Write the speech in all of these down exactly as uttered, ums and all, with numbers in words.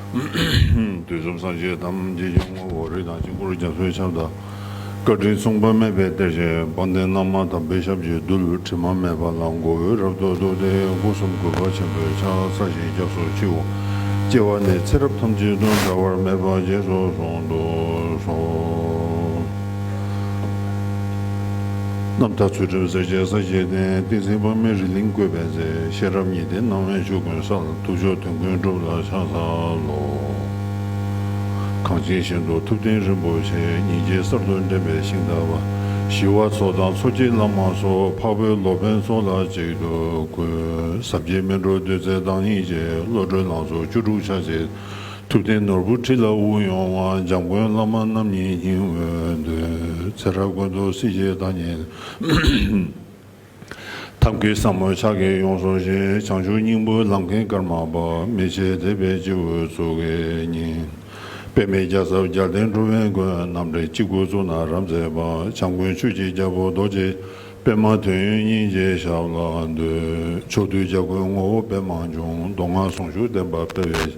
དུས་གསུམ་སངས་རྒྱས་ཐམས་ཅད་ཀྱི་ངོ་བོ་རིགས་དང་དཀྱིལ་འཁོར་རྒྱ་མཚོའི་ཁྱབ་བདག་བཀའ་དྲིན་མཚུངས་པ་མེད་པའི་གཏེར་ཆེན་དཔལ་ལྡན་བླ་མ་དམ་པའི་ཞབས་ཀྱི་རྡུལ། དྲི་མ་མེད་པ་ལ་མགོ་བོས་རབ་ཏུ་གཏུགས་ཏེ། སྒོ་གསུམ་གུས་པ་ཆེན་པོས་ཕྱག་འཚལ་ཞིང་སྐྱབས་སུ་མཆིའོ། སྐྱེ་བ་ནས་ཚེ་རབས་ཐམས་ཅད་དུ་འབྲལ་བ་མེད་པར་རྗེས་སུ་བཟུང་དུ་གསོལ། རྣམ་ཐར་ཚུལ་ཁྲིམས་གསལ་བྱེད་ས་གཞི་རྟེན། ཏིང་འཛིན་དཔག་མེད་རི་གླིང་བཀོད་པའི་ཚེ། ཤེས་རབ་ཉི་ལྡན་སྣང་བས་ཆོས་ཀུན་གསལ། ཐུགས་མཆོག་དོན་ཀུན་གྲུབ་ལ་ཕྱག་འཚལ་ལོ། གངས་ཅན་ཞིང་དུ་ཐུབ་བསྟན་རིན་པོ་ཆེ། སྙིང་རྗེ་གསར་དུ་འདྲེན་པའི་ཤིང་རྟ་བ། ཞི་བ་འཚོ་དང་འཚོ་བྱེད་བླ་མ་སོགས། འཕགས་པའི་སློབ་དཔོན་ཚོགས་ལ་གཅིག་ཏུ་གུས། ཟབ་རྒྱས་སྨིན་གྲོལ་བདུད་རྩིའི་བདག་ཉིད་ཀྱི། བློ་གྲོས་ལང་ཚོ་བཅུ་དྲུག་ཆ་བྱད། ཐུབ་བསྟན་ནོར་བུ་ཁྲི་ལ་དབུ་གཡོ་བ། འཇམ་མགོན་བླ་མ་རྣམ་གཉིས་སྙིང་དབུས་འདུས། ཚེ་རབས་ཀུན་ཏུ་སྲིད་ཞིའི་བདག་ཉིད། ཐབས་མཁས་ཟབ་མོའི་ཕྱག་གིས་ཡོངས་སུ་བཞེས། བྱང་ཆུབ་སྙིང་པོའི་ལམ་མཁན་ཀརྨ་པ། མི་ཕྱེད་དད་པས་སྤྱི་བོས་གཙུག་གི་ཉིད། དཔེ་མེད་རྒྱལ་ཚབ་རྒྱལ་བསྟན་འགྲོ་བའི་མགོན། རྣམ་འདྲེན་སྤྱི་བོས་གཙུག་ན་རབ་མཛད་པ། བྱམས་མགོན་ཆོས་ཀྱི་རྒྱལ་པོ་རྡོ་རྗེ་པདྨ། དོན་ཡོད་སྙིང་རྗེའི་ཞབས་ལ་འདུད། ཕྱོགས་དུས་འཇའ་གུར་ངོ་བོ་པདྨ་འབྱུང་། མདོ་སྔགས་ཟུང་འཇུག་བསྟན་པ་སྤེལ་བའི།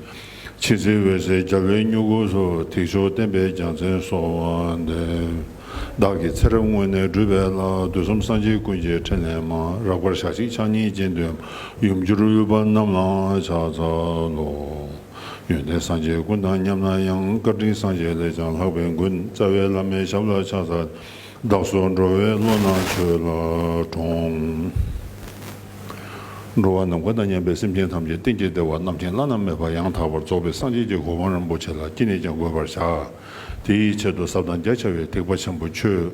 མཁྱེན་བརྩེའི་འོད་ཟེར་རྒྱལ་བའི་མྱུ་གུ་སོགས། ཐེག་མཆོག་བསྟན་པའི་རྒྱལ་མཚན་གསོལ་བ་འདེབས། བདག་གི་ཚེ་རབས་སྔོན་ནས་བསྒྲུབས་པའི་ལྷ། དུས་གསུམ་སངས་རྒྱས་ཀུན་གྱི་ཕྲིན་ལས་མ། རགས་པར་ཞག་གཅིག་ཕྱག་གཉིས་སྤྱན་འདུས་མ། ཡུམ་གྱུར་འོད་དཔལ་རྣམས་ལ་ཕྱག་འཚལ་ལོ། ཡོན་ཏན་སངས་རྒྱས་ཀུན་དང་མཉམ་ན་ཡང་། བཀའ་དྲིན་སངས་རྒྱས་ལས་ཀྱང་ལྷག་པའི་མགོན། རྩ་བའི་བླ་མའི་ཞབས་ལ་ཕྱག་འཚལ། བདག་སོགས་འགྲོ་བའི་བློ་སྣ་ཆོས་ལ་དྲངས། འགྲོ་བ་ནམ་མཁའ་དང་མཉམ་པའི་སེམས་ཅན་ཐམས་ཅད་གཏན་གྱི་བདེ་བ་རྣམ་མཁྱེན་བླ་ན་མེད་པ་ཡང་དག་པར་རྫོགས་པའི་སངས་རྒྱས་ཀྱི་གོ་འཕང་རིན་པོ་ཆེ་ལ་ཅི་ནས་ཀྱང་འགོད་པར་བྱ། དེའི་ཆེད་དུ་ཟབ་དང་རྒྱ་ཆེ་བའི་ཐེག་པ་ཆེན་པོ་ཆོས་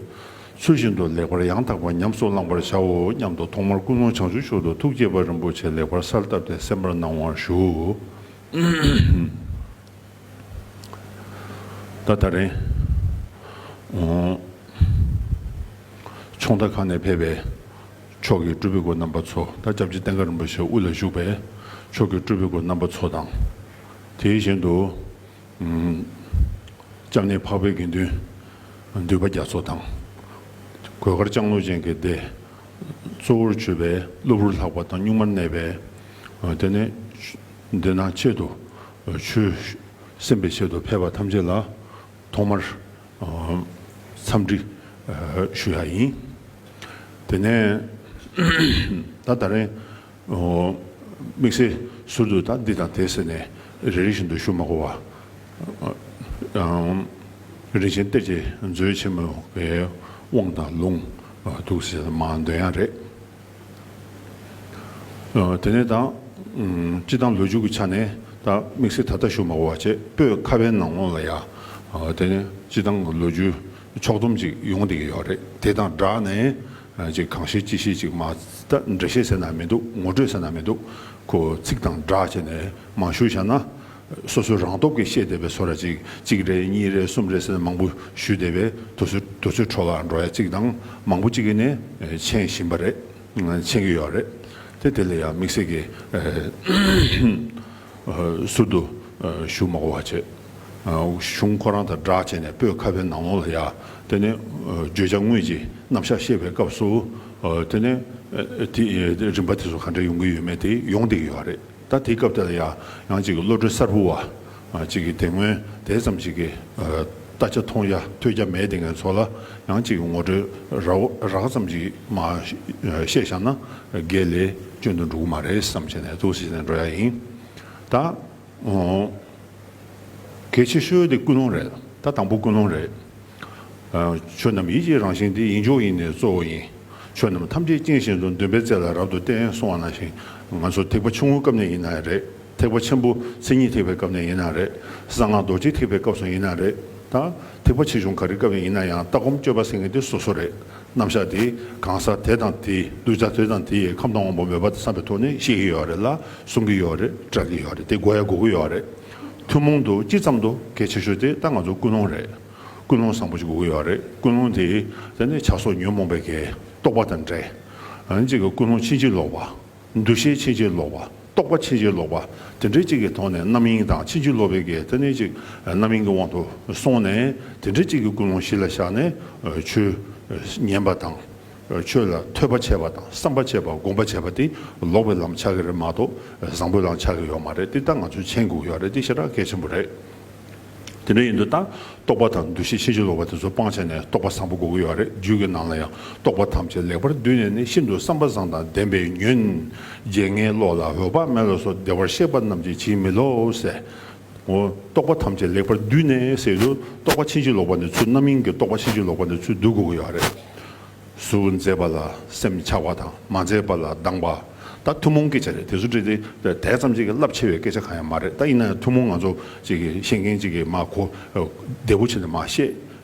ཚུལ་བཞིན་དུ་ལེགས་པར་ཡང་དག་པར་ཉམས་སུ་བླང་བར་བྱའོ་སྙམ་དུ་ཐོག་མར་ཀུན་སློང་བྱང་ཆུབ་མཆོག་ཏུ་ཐུགས་བསྐྱེད་པ་རིན་པོ་ཆེ་ལེགས་པར་གསལ་བཏབ་སྟེ་གསན་པར་གནང་བར་ཞུ། ད་ད་རེས། ཨོ། ཆུང་མཐའ་ཁག་ནས་ཕེབས་པའི་མཆོག་གི་སྤྲུལ་པའི་སྐུ་རྣམ་པ་ཚོ། ད་སྐྱབས་རྗེ་བསྟན་དགའ་རིན་པོ་ཆེ་དབུ་ལ་བཞུགས་པའི་མཆོག་གི་སྤྲུལ་པའི་སྐུ་རྣམ་པ་ཚོ་དང་། དེ་བཞིན་དུ། ཨུམ། སྐྱབས་གནས་འཕགས་པའི་དགེ་འདུན་འདུས་པ་རྒྱ་མཚོ་དང་། གོས་དཀར་ལྕང་ལོ་ཅན་གྱི་སྡེ། གཙོ་བོར་གྱུར་པའི་གློ་བུར་ལྷག་པ་དང་གཉུག་མར་གནས་པའི། ཨ། དེ་ནས་འདི་ནང་ཆེད་དུ་ཆོས་གསན་པའི་ཆེད་དུ་ཕེབས་པ་ཐམས་ཅད་ལ་ཐོག་མར། ཨ། འཚམས་འདྲི། ཨ། ཞུ་ཡ་ཡིན། དེ་ནས་ད་ད་རེས། ཨོ། དམིགས་བསལ་ཟུར་དུ་ད་འདི་དང་དེ་ཟེར་ནས་རེ་རེ་བཞིན་དུ་ཞུ་མ་དགོས་པ། ཨང་། རིན་ཆེན་གཏེར་གྱི་མཛོད་ཆེན་མོ་གི་དབང་དང་ལུང་། ཨ། འདུག་ཟེར་མར་འདོན་ཡ་རེད། ཨ། དེ་ནས་ད། ཨུམ། སྤྱི་བཏང་ལོ་རྒྱུས་ཀྱི་ཆ་ནས་ད་དམིགས་བསལ་ད་ལྟ་ཞུ་མ་དགོས་པ་བྱས། པོད་ཁ་པའི་ནང་ལོགས་ལ་ཡ། ཨ། དེ་ནས་སྤྱི་བཏང་ལོ་རྒྱུས་ཕྱོགས་བསྡོམས་ཅིག་ཡོང་བསྡད་ཀྱི་ཡོད་རེད། དེ་དང་སྦྲགས་ནས། ཨ། ཅིག་གང་ཤེས་ཅི་ཤེས་ཅིག་མ། ད་འགྲེལ་བཤད་ཟེར་ན་མི་འདུག་ངོ་སྤྲོད་ཟེར་ན་མི་འདུག་ཁོ་ཚིག་དང་སྦྲགས་བྱས་ནས་མར་ཞུས་བཞག་ན། སོ་སོའི་རང་སྟོབས་ཀྱིས་ཤེས་བསྡད་པའི་བཟོ་འདྲ་ཅིག་གཅིག་རེད། གཉིས་རེད། གསུམ་རེད་ཟེར་ནས་མང་པོ་ཞུས་བསྡད་པས། དུས་ཚོད་དུས་ཚོད་འཕྲོ་བརླག་འགྲོ་ཡ་གཅིག་དང་། མང་པོ་གཅིག་གིས་ནས་མཁྱེན་བཞིན་པ་རེད། མཁྱེན་གྱི་ཡོད་རེད། དེ་དེ་ལ་ཡང་དམིགས་བསལ་གྱི། ཨ། ཟུར་དུ། ཨ། ཞུ་མ་དགོས་པ་བྱས། ཨ། གཞུང་ཁོ་རང་དང་སྦྲགས་བྱས་ནས་པོད་ཁ་པའི་ནང་ལོགས་ལ་ཡ། དེ་ནས། ཨ། བརྗོད་བྱ་དངོས་ཀྱི་རྣམ་གཞག་བཤད་པའི་སྐབས་སུ། ཨ། དེ་ནས། ཨ། དེ། ཨ། རིམ་པ་དེ་ཚོ་ག་འདྲ་ཡོང་གི་ཡོད་མེད་དེ་ཡོང་བསྡད་ཀྱི་ཡོད་རེད། ད་དེའི་སྐབས་དེ་ལ་ཡ། ཡང་ཅིག་གི་བློ་གྲོས་གསར་པ་བ། ཨ། ཅིག་གི་དེ་སྔོན་དེ་ཙམ་ཞིག་གི། ཨ། ལྟ་ཆ་མཐོང་ཡ་ཐོས་རྒྱ་མེད་བསྡད་མཁན་ཚོ་ལ་ཡང་ཅིག་གི་ངོ་སྤྲོད་རགས་རགས་ཙམ་ཞིག་མར་བཤད་བཞག་ན་དགེ་ལས་སྐྱོན་དུ་འགྲོ་གི་མ་རེད་བསམ་བྱས་ནས་འདུག་སེ་བྱས་ནས་འགྲོ་ཡ་ཡིན། ད། ཨོ། གལ་ཆེ་ཤོས་དེ་ཀུན་སློང་རེད། ད་དང་པོ་ཀུན་སློང་རེད། ཨ། ཆོས་རྣམས་ཡིད་ཀྱི་རང་བཞིན་ཏེ། ཡིད་འཇོག་ཡིད་ནི་གཙོ་བོ་ཡིན། ཆོས་རྣམས་ཐམས་ཅད་རྐྱེན་བཞིན་དུ། འདུན་པའི་རྩེ་ལ་རབ་ཏུ་བརྟེན། གསུངས་པ་ནང་བཞིན་ང་ཚོ་ཐེག་པ་ཆུང་ངུའི་སྐབས་ནས་ཡིན་ན་རེད། ཐེག་པ་ཆེན་པོ་མཚན་ཉིད་ཐེག་པའི་སྐབས་ནས་ཡིན་ན་རེད། གསང་སྔགས་རྡོ་རྗེ་ཐེག་པའི་སྐབས་སུ་ཡིན་ན་རེད། ད་ཐེག་པ་ཆེ་ཆུང་ག་རེ་སྐབས་ནས་ཡིན་ན་ཡང་ལྟ་སྒོམ་སྤྱོད་པ་ཟེར་མཁན་དེ་སོ་སོ་རེད། རྣམ་གཞག་དེ་གང་ཟག་དེ་དང་དེའི་གདུལ་བྱ་དེ་དང་དེ་ཡི་ཁམས་དང་དབང་པོ་མོས་པ་དང་འཚམས་པའི་ཐོག་ནས་བཤད་ཀྱི་ཡོད་རེད་ལ། གསུང་གི་ཡོད་རེད། བཀྲལ་གྱི་ཡོད་རེད། དེ་དགོས་ཡ་དགོས་ཀྱི་ཡོད་རེད། ཐུན་མོང་དུ་སྤྱི་ཙམ་དུ་གལ་ཆེ་ཤོས་དེ་ད་ང་ཚོ་ཀུན་སློང་རེད། ཀུན་སློང་བཟང་པོ་ཞིག་དགོས་ཀྱི་ཡོད་རེད། ཀུན་སློང་དེ་དེ་ནི་བྱ་སོགས་ཉོན་མོངས་པའི་གི་རྟོག་པ་དང་བྲལ། ཨ་ནི་གཅིག་གི་ཀུན་སློང་ཕྱིན་ཅི་ལོག་པ། འདུ་ཤེས་ཕྱིན་ཅི་ལོག་པ། རྟོག་པ་ཕྱིན་ཅི་ལོག་པ། དེ་འདྲའི་གཅིག་གི་ཐོག་ནས་རྣམ་གཡེང་དང་ཕྱིན་ཅི་ལོག་པའི་གི་དེ་ནི་གཅིག་རྣམ་གཡེང་གི་དབང་དུ་སོང་ནས། དེ་འདྲའི་གཅིག་གི་ཀུན་སློང་གཞི་ལ་བཞག་ནས་ཆོས་ཉན་པ་དང་། ཆོས་ལ་ཐོས་པ་བྱས་པ་དང་བསམ་པ་བྱས་པ་སྒོམ་པ་བྱས་པ་དེ་ལོག་པའི་ལམ་ཆགས་ཀྱི་རེད་མ་གཏོགས་བཟང་པོའི་ལམ་ཆགས་ཀྱི་ཡོད་མ་རེད། དེ་ད་ང་ཚོས་མཁྱེན་དགོས་ཀྱི་ཡོད་རེད། དེ་ཞེ་དྲག་གལ་ཆེན་པོ་རེད། དེ་འདྲ་ཡིན་དུས་ད་རྟོག་པ་དང་འདུ་ཤེས་ཕྱིན་ཅི་ལོག་པ་དེ་ཚོ་སྤང་བྱས་ནས་རྟོག་པ་བཟང་པོ་དགོས་ཀྱི་ཡོད་རེད། རྒྱུད་ཀྱི་ནང་ལ་ཡང་རྟོག་པ་ཐམས་ཅད་ལེགས་པར་བསྡུས་ནས་ནི། ཤིན་ཏུ་བསམ་པ་བཟང་དང་ལྡན་པས་ཉོན། བརྗེད་ངས་བློ་ལ་འོད་དཔག་མེད་ལ་སོགས། བདེ་བར་གཤེགས་པ་རྣམས་ཀྱིས་ཇི་མི་སློབ་ཟེར། འོ། རྟོག་པ་ཐམས་ཅད་ལེགས་པར་བསྡུས་ནས་ཟེར་དུས་རྟོག་པ་ཕྱིན་ཅི་ལོག་པ་ནས་ཚུར་རྣམ་སྨིན་གྱི་རྟོག་པ་ཕྱིན་ཅི་ལོག་པ་ནས་ཚུར་བསྡུ་དགོས་ཀྱི་ཡོད་རེད། གཟུགས་མཛེས་པ་ལ་སེམས་ཆགས་པ་དང་མ་མཛེས་པ་ལ་སྡང་བ། ད་ཐུན་མོང་སྐད་ཆ་རེད། དེ་ཚོ་བྲིས་ཏེ་དེ་ཙམ་ཅིག་གི་རླབས་ཆེ་བའི་སྐད་ཆ་གང་ཡང་མ་རེད། ད་ཡིན་ན་ཡང་ཐུན་མོང་ང་ཚོ་ཅིག་གི་ཤེས་མཁན་ཅིག་གིས་མ་གོ་བདེ་པོ་བྱས་ནས་མ་བཤད།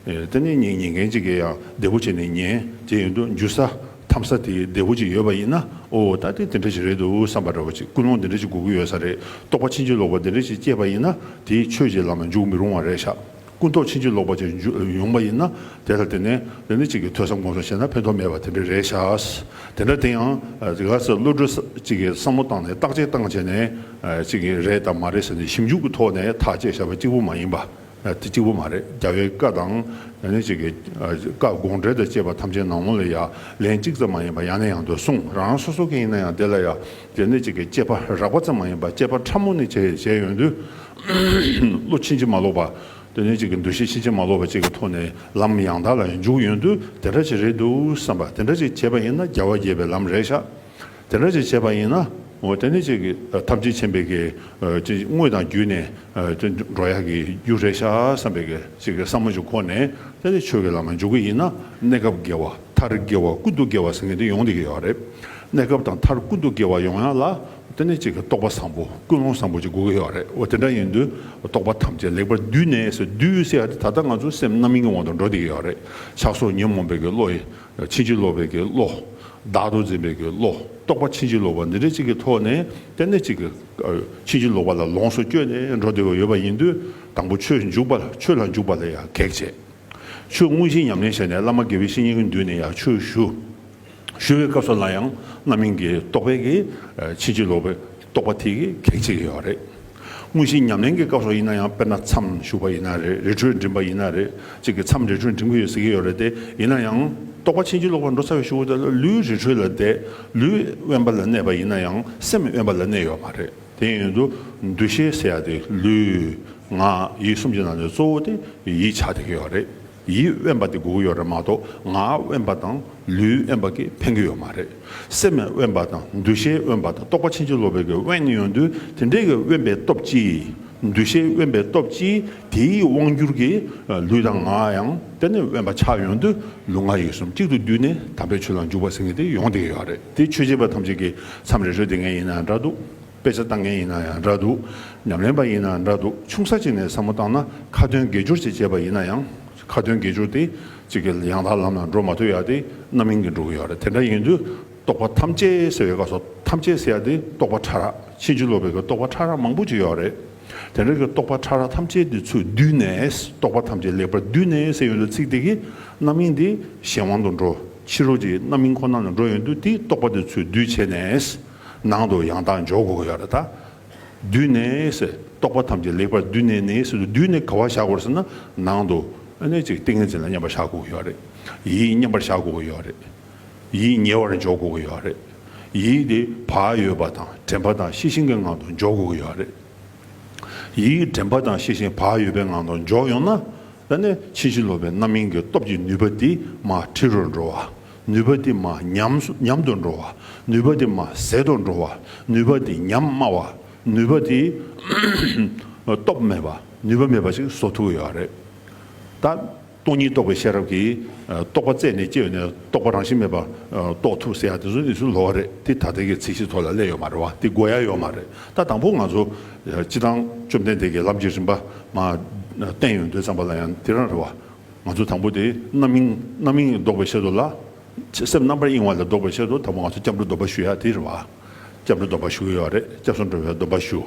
དེ་ནས་ཉན་ཉན་མཁན་ཅིག་གིས་ཡང་བདེ་པོ་བྱས་ནས་ཉན། དེ་ཡིན་དུས་འཇུ་ས་འཐམ་ས་དེ་བདེ་པོ་ཅིག་ཡོད་པ་ཡིན་ན། ཨོ། ད་དེ་དེ་འདྲ་ཞིག་རེད་འདུག་བསམ་པ་འདྲ་བོ་ཅིག་ཀུན་སློང་དེ་འདྲ་ཞིག་དགོས་ཀྱི་ཡོད་ས་རེད། རྟོག་པ་ཕྱིན་ཅི་ལོག་པ་དེ་འདྲ་ཞིག་སྐྱེས་པ་ཡིན་ན་དེ་ཆོས་ཀྱི་ལམ་ལ་འཇུག་མི་རུང་བ་རེད་ཤག་ཀུན་རྟོག་ཕྱིན་ཅི་ལོག་པ་ཅིག་འཇུ་ཡོང་བ་ཡིན་ན། དེ་ལ་བརྟེན་ནས་དེ་ནི་ཅིག་གིས་ཐོས་བསམ་སྒོམ་གསུམ་བྱས་ན་ཕན་ཐོགས་མེད་པ་དེ་འདྲ་རེད་ཤག་དེ་འདྲ་དེ་ཡང་དེ་ག་ས་བློ་གྲོས་ཅིག་གིས་བསམ་བློ་བཏང་ནས་བརྟག་དཔྱད་བཏང་བྱས་ནས་ཅིག་གིས་རེད་དམ་མ་རེད་ཟེར་ནས་ཞིབ་འཇུག་གི་ཐོག་ནས་ཐག་བཅད་བཞག་པ་གཅིག་པུ་མ་ཡིན་པ། དེ་གཅིག་པུ་མ་རེད། རྒྱལ་བའི་བཀའ་དང་། དེ་ནས་ཅིག་གིས་བཀའ་དགོངས་འགྲེལ་དང་བཅས་པ་ཐམས་ཅད་ནང་ལོགས་ལ་ཡང་ལན་གཅིག་ཙམ་མ་ཡིན་པ་ཡང་ནས་ཡང་དུ་གསུངས། རང་རང་སོ་སོ་གིས་ཡིན་ན་ཡང་དེ་ལ་ཡང་དེ་ནས་ཅིག་གིས་དཔྱད་པ་རགས་པ་ཙམ་མ་ཡིན་པ་དཔྱད་པ་ཕྲ་མོ་ནས་བྱས་བྱས་ཡོང་དུས། བློ་ཕྱིན་ཅི་མ་ལོག་པ། དེ་ནས་ཅིག་གི་འདུ་ཤེས་ཕྱིན་ཅི་མ་ལོག་པ་ཅིག་གི་ཐོག་ནས་ལམ་ཡང་དག་ལ་འཇུག་ཡོང་དུས་དེ་འདྲ་ཅིག་རེད་འདུག་བསམ་པ་དེ་འདྲ་ཅིག་བྱས་པ་ཡིན་ན་རྒྱལ་བ་དགྱེས་པའི་ལམ་རེད་ཤག་དེ་འདྲ་ཅིག་བྱས་པ་ཡིན་ན། འོ། དེ་ནི་ཅིག་གི་ཐམས་ཅད་མཁྱེན་པའི་གི་ཅིག་དངོས་དང་བརྒྱུད་ནས་ཅིག་འགྲོ་ཡག་གི་རྒྱུ་རེད་ཤག་བསམ་པའི་གི་ཅིག་གི་བསམ་བློ་ཅིག་འཁོར་ནས། དེ་ནི་ཆོས་ཀྱི་ལམ་ལ་འཇུག་གི་ཡིན་ན་གནས་སྐབས་དགེ་བ། མཐར་དགེ་བ་ཀུན་ཏུ་དགེ་བ་ཟེར་མཁན་དེ་ཡོང་བསྡད་ཀྱི་ཡོད་རེད། གནས་སྐབས་དང་མཐར་ཀུན་ཏུ་དགེ་བ་ཡོང་ཡག་ལ་དེ་ནི་ཅིག་གི་རྟོགས་པ་བཟང་པོ་ཀུན་སློང་བཟང་པོ་ཅིག་དགོས་ཀྱི་ཡོད་རེད། འོ། དེ་འདྲ་ཡིན་དུས་རྟོགས་པ་ཐམས་ཅད་ལེགས་པར་བསྡུས་ནས་ཟེར། བསྡུས་ཟེར་ཡག་དེ་ད་ལྟ་ང་ཚོ་སེམས་རྣམ་སྨིན་གྱི་དབང་དུ་འགྲོ་བསྡད་ཀྱི་ཡོད་རེད། ཆགས་སོགས་ཉོན་མོངས་པའི་གི་བློ་ཡི། ཕྱིན་ཅི་ལོག་པའི་གི་བློ། བདག་ཏུ་འཛིན་པའི་གི་བློ། རྟོག་པ་ཕྱིན་ཅི་ལོག་པ་འདི་འདྲ་ཅིག་གི་ཐོག་ནས་དེ་ནས་ཅིག་གི་ཕྱིན་ཅི་ལོག་པ་ལ་ལོངས་སུ་སྤྱོད་ནས་འགྲོ་བསྡད་ཡོད་པ་ཡིན་དུས། དང་པོ་ཆོས་འཇུག་པ་ལ་ཆོས་ལ་འཇུག་པ་ལ་ཡང་གེགས་བྱེད། ཆོས་དངོས་གཞི་ཉམས་ལེན་བྱས་ནས་བླ་མ་དགེ་བའི་བཤེས་གཉེན་གྱི་མདུན་ནས་ཡང་ཆོས་ཞུ། ཞུ་བའི་སྐབས་སུ་ལ་ཡང་རྣམ་སྨིན་གྱི་རྟོག་པའི་གི་ཕྱིན་ཅི་ལོག་པའི་རྟོག་པ་དེ་གིས་གེགས་བྱེད་ཀྱི་ཡོད་རེད། དངོས་གཞི་ཉམས་ལེན་གྱི་སྐབས་སུ་ཡིན་ན་ཡང་། དཔེར་ན་མཚམས་ཞུགས་པ་ཡིན་ན་རེད། རི་ཁྲོད་འགྲིམ་པ་ཡིན་ན་རེད། གཅིག་གིས་མཚམས་རི་ཁྲོད་འགྲིམ་གྱི་ཡོད་ཟེར་གྱི་ཡོད་རེད་དེ། ཡིན་ན་ཡང་རྟོགས་པ་ཕྱིན་ཅི་ལོག་པར་འགྲོ་ཚར་བའི་གཞུག་གུ་དེ་ལ་ལུས་རི་ཁྲོད་ལ་བསྡད། ལུས་དབེན་པ་ལ་གནས་པ་ཡིན་ན་ཡང་སེམས་དབེན་པ་ལ་གནས་ཡོད་མ་རེད། དེ་ཡིན་དུས་འདུ་ཤེས་ཟེར་ཡ་དེ་ལུས་ངག་ཡིད་གསུམ་གྱི་ནང་ནས་གཙོ་བོ་དེ་ཡིད་ཆགས་བསྡད་ཀྱི་ཡོད་རེད། ཡིད་དབེན་པ་དེ་དགོས་ཀྱི་ཡོད་རེད་མ་གཏོགས། ངག་དབེན་པ་དང་ལུས་དབེན་པ་གིས་ཕན་གྱི་ཡོད་མ་རེད། སེམས་དབེན་པ་དང་འདུ་ཤེས་དབེན་པ་དང་རྟོགས་པ་ཕྱིན་ཅི་ལོག་པའི་གི་དབེན་ཡོང་དུས། དེ་འདྲའི་གི་དབེན་པའི་སྟོབས་ཀྱིས། འདུ་ཤེས་དབེན་པའི་སྟོབས་ཀྱིས། དེའི་དབང་གྱུར་གྱིས་ལུས་དང་ངག་ཡང་དེ་ནི་དབེན་པ་ཆགས་ཡོང་དུས། ལུས་ངག་ཡིད་གསུམ་གཅིག་ཏུ་བསྡུས་ནས་དམ་པའི་ཆོས་ལ་འཇུག་པ་ཟེར་མཁན་དེ་ཡོང་བསྡད་ཀྱི་ཡོད་རེད། དེ་ཆོས་བྱེད་པ་ཐམས་ཅད་ཀྱིས་མཚམས་རེ་རེ་བསྡད་མཁན་ཡིན་ན་འདྲ་འདུག་དཔེ་ཆ་ལྟ་མཁན་ཡིན་ན་ཡང་འདྲ་འདུག་ཉམས་ལེན་པ་ཡིན་ན་འདྲ་འདུག་ཆུང་ས་ཅིག་ནས་བསམ་བློ་བཏང་ན། ཁ་ཏོན་དགེ་སྦྱོར་ཅིག་བྱས་པ་ཡིན་ན་ཡང་། ཁ་ཏོན་དགེ་སྦྱོར་དེ་གཅིག་གི་ཡང་དག་ལམ་ལ་འགྲོ་མ་ཐུབ་ཡ་དེ་རྣམ་སྨིན་གྱིས་འགྲོ་གི་ཡོད་རེད། དེ་འདྲ་ཡིན་དུས་རྟོགས་པ་ཐམས་ཅད་ཟེར་བའི་སྐབས་སུ། ཐམས་ཅད་ཟེར་ཡ་དེ་རྟོགས་པ་ཕྲ་རགས། ཕྱིན་ཅི་ལོག་པའི་གི་རྟོགས་པ་ཕྲ་རགས་མང་པོ་ཅིག་ཡོད་རེད། དེ་འདྲ་གི་རྟོགས་པ་ཕྲ་རགས་ཐམས་ཅད་དེ་ཚུར་བསྡུས་ནས། རྟོགས་པ་ཐམས་ཅད་ལེགས་པར་བསྡུས་ནས་ཟེར་ཡོང་དུས་ཚིག་དེ་གིས་རྣམ་སྨིན་དེ་གཞན་དབང་དུ་འགྲོ། ཕྱི་རོལ་གྱི་རྣམ་སྨིན་ཁོ་ན་ལ་འགྲོ་ཡོང་དུས། དེ་རྟོགས་པ་དེ་ཚུར་བསྡུས་བྱས་ནས། ནང་དུ་ཡང་དག་འཇོག་དགོས་ཀྱི་ཡོད་རེད་ད། བསྡུས་ནས་ཟེར། རྟོགས་པ་ཐམས་ཅད་ལེགས་པར་བསྡུས་ནས་ནི་ཟེར་དུས། བསྡུས་ནས་ག་པར་བཞག་དགོས་རེད་ཟེར་ན། ནང་དུ་ཨ་ནི་ཅིག་ཏིང་ངེ་འཛིན་ལ་མཉམ་པར་བཞག་དགོས་ཀྱི་ཡོད་རེད། ཡིད་མཉམ་པར་བཞག་དགོས་ཀྱི་ཡོད་རེད། ཡིད་ཉེ་བར་འཇོག་དགོས་ཀྱི་ཡོད་རེད། ཡིད་དེ་བག་ཡོད་པ་དང་དྲན་པ་དང་ཤེས་བཞིན་གྱི་ངང་དུ་འཇོག་དགོས་ཀྱི་ཡོད་རེད། ཡིད་དྲན་པ་དང་ཤེས་བཞིན་བག་ཡོད་པའི་ངང་དུ་འཇོག་ཡོང་ན། ད་ནི་ཕྱིན་ཅི་ལོག་པའི་རྣམ་སྨིན་གྱི་སྟོབས་ཀྱི་ནུས་པ་དེ་མར་ཁྲི་རུ་འགྲོ་བ། ནུས་པ་དེ་མར་ཉམས་སུ་ཉམས་དུ་འགྲོ་བ། ནུས་པ་དེ་མར་ཟད་དུ་འགྲོ་བ། ནུས་པ་དེ་ཉམས་དམའ་བ། ནུས་པ་དེ་སྟོབས་མེད་པ། ནུས་པ་མེད་པ་ཞིག་བཟོ་ཐུབ་ཀྱི་ཡོད་རེད། ད་སྟོང་ཉིད་རྟོགས་པའི་ཤེས་རབ་ཀྱིས་རྟོག་པ་རྩད་ནས་བཅད་ནས་རྟོག་པ་རང་བཞིན་མེད་པ་རྟོགས་ཐུབ་ཟེར་ཡ་དེ་ཚོ་ནི་ཚུར་ལོག་རེད། དེ་ད་ལྟའི་གི་ཚིག་གཞི་ཐོག་ལ་སླེབས་ཡོད་མ་རེད་བ། དེ་དགོས་ཡ་ཡོད་མ་རེད། ད་དང་པོ་ང་ཚོ་སྤྱིར་བཏང་བཅོམ་ལྡན་འདས་ཀྱིས་ལམ་གྱི་རིམ་པ་མར་བསྟན་ཡོང་དུས་ཙམ་པ་ལ་ཡང་དེ་རང་རེད་བ། ང་ཚོ་དང་པོ་དེ་རྣམ་སྨིན། རྣམ་སྨིན་ལྡོག་པའི་ཆེད་དུ་ལ། སེམས་རྣམ་པར་གཡེང་བ་ལས་ལྡོག་པའི་ཆེད་དུ་དང་པོ་ང་ཚོ་སྐྱབས་འགྲོ་སྡོམ་པ་ཞུ་ཡ་དེ་རེད་བ། སྐྱབས་འགྲོ་སྡོམ་པ་ཞུ་གི་ཡོད་རེད། སྐྱབས་སུ་འགྲོ་བའི་སྡོམ་པ་ཞུ།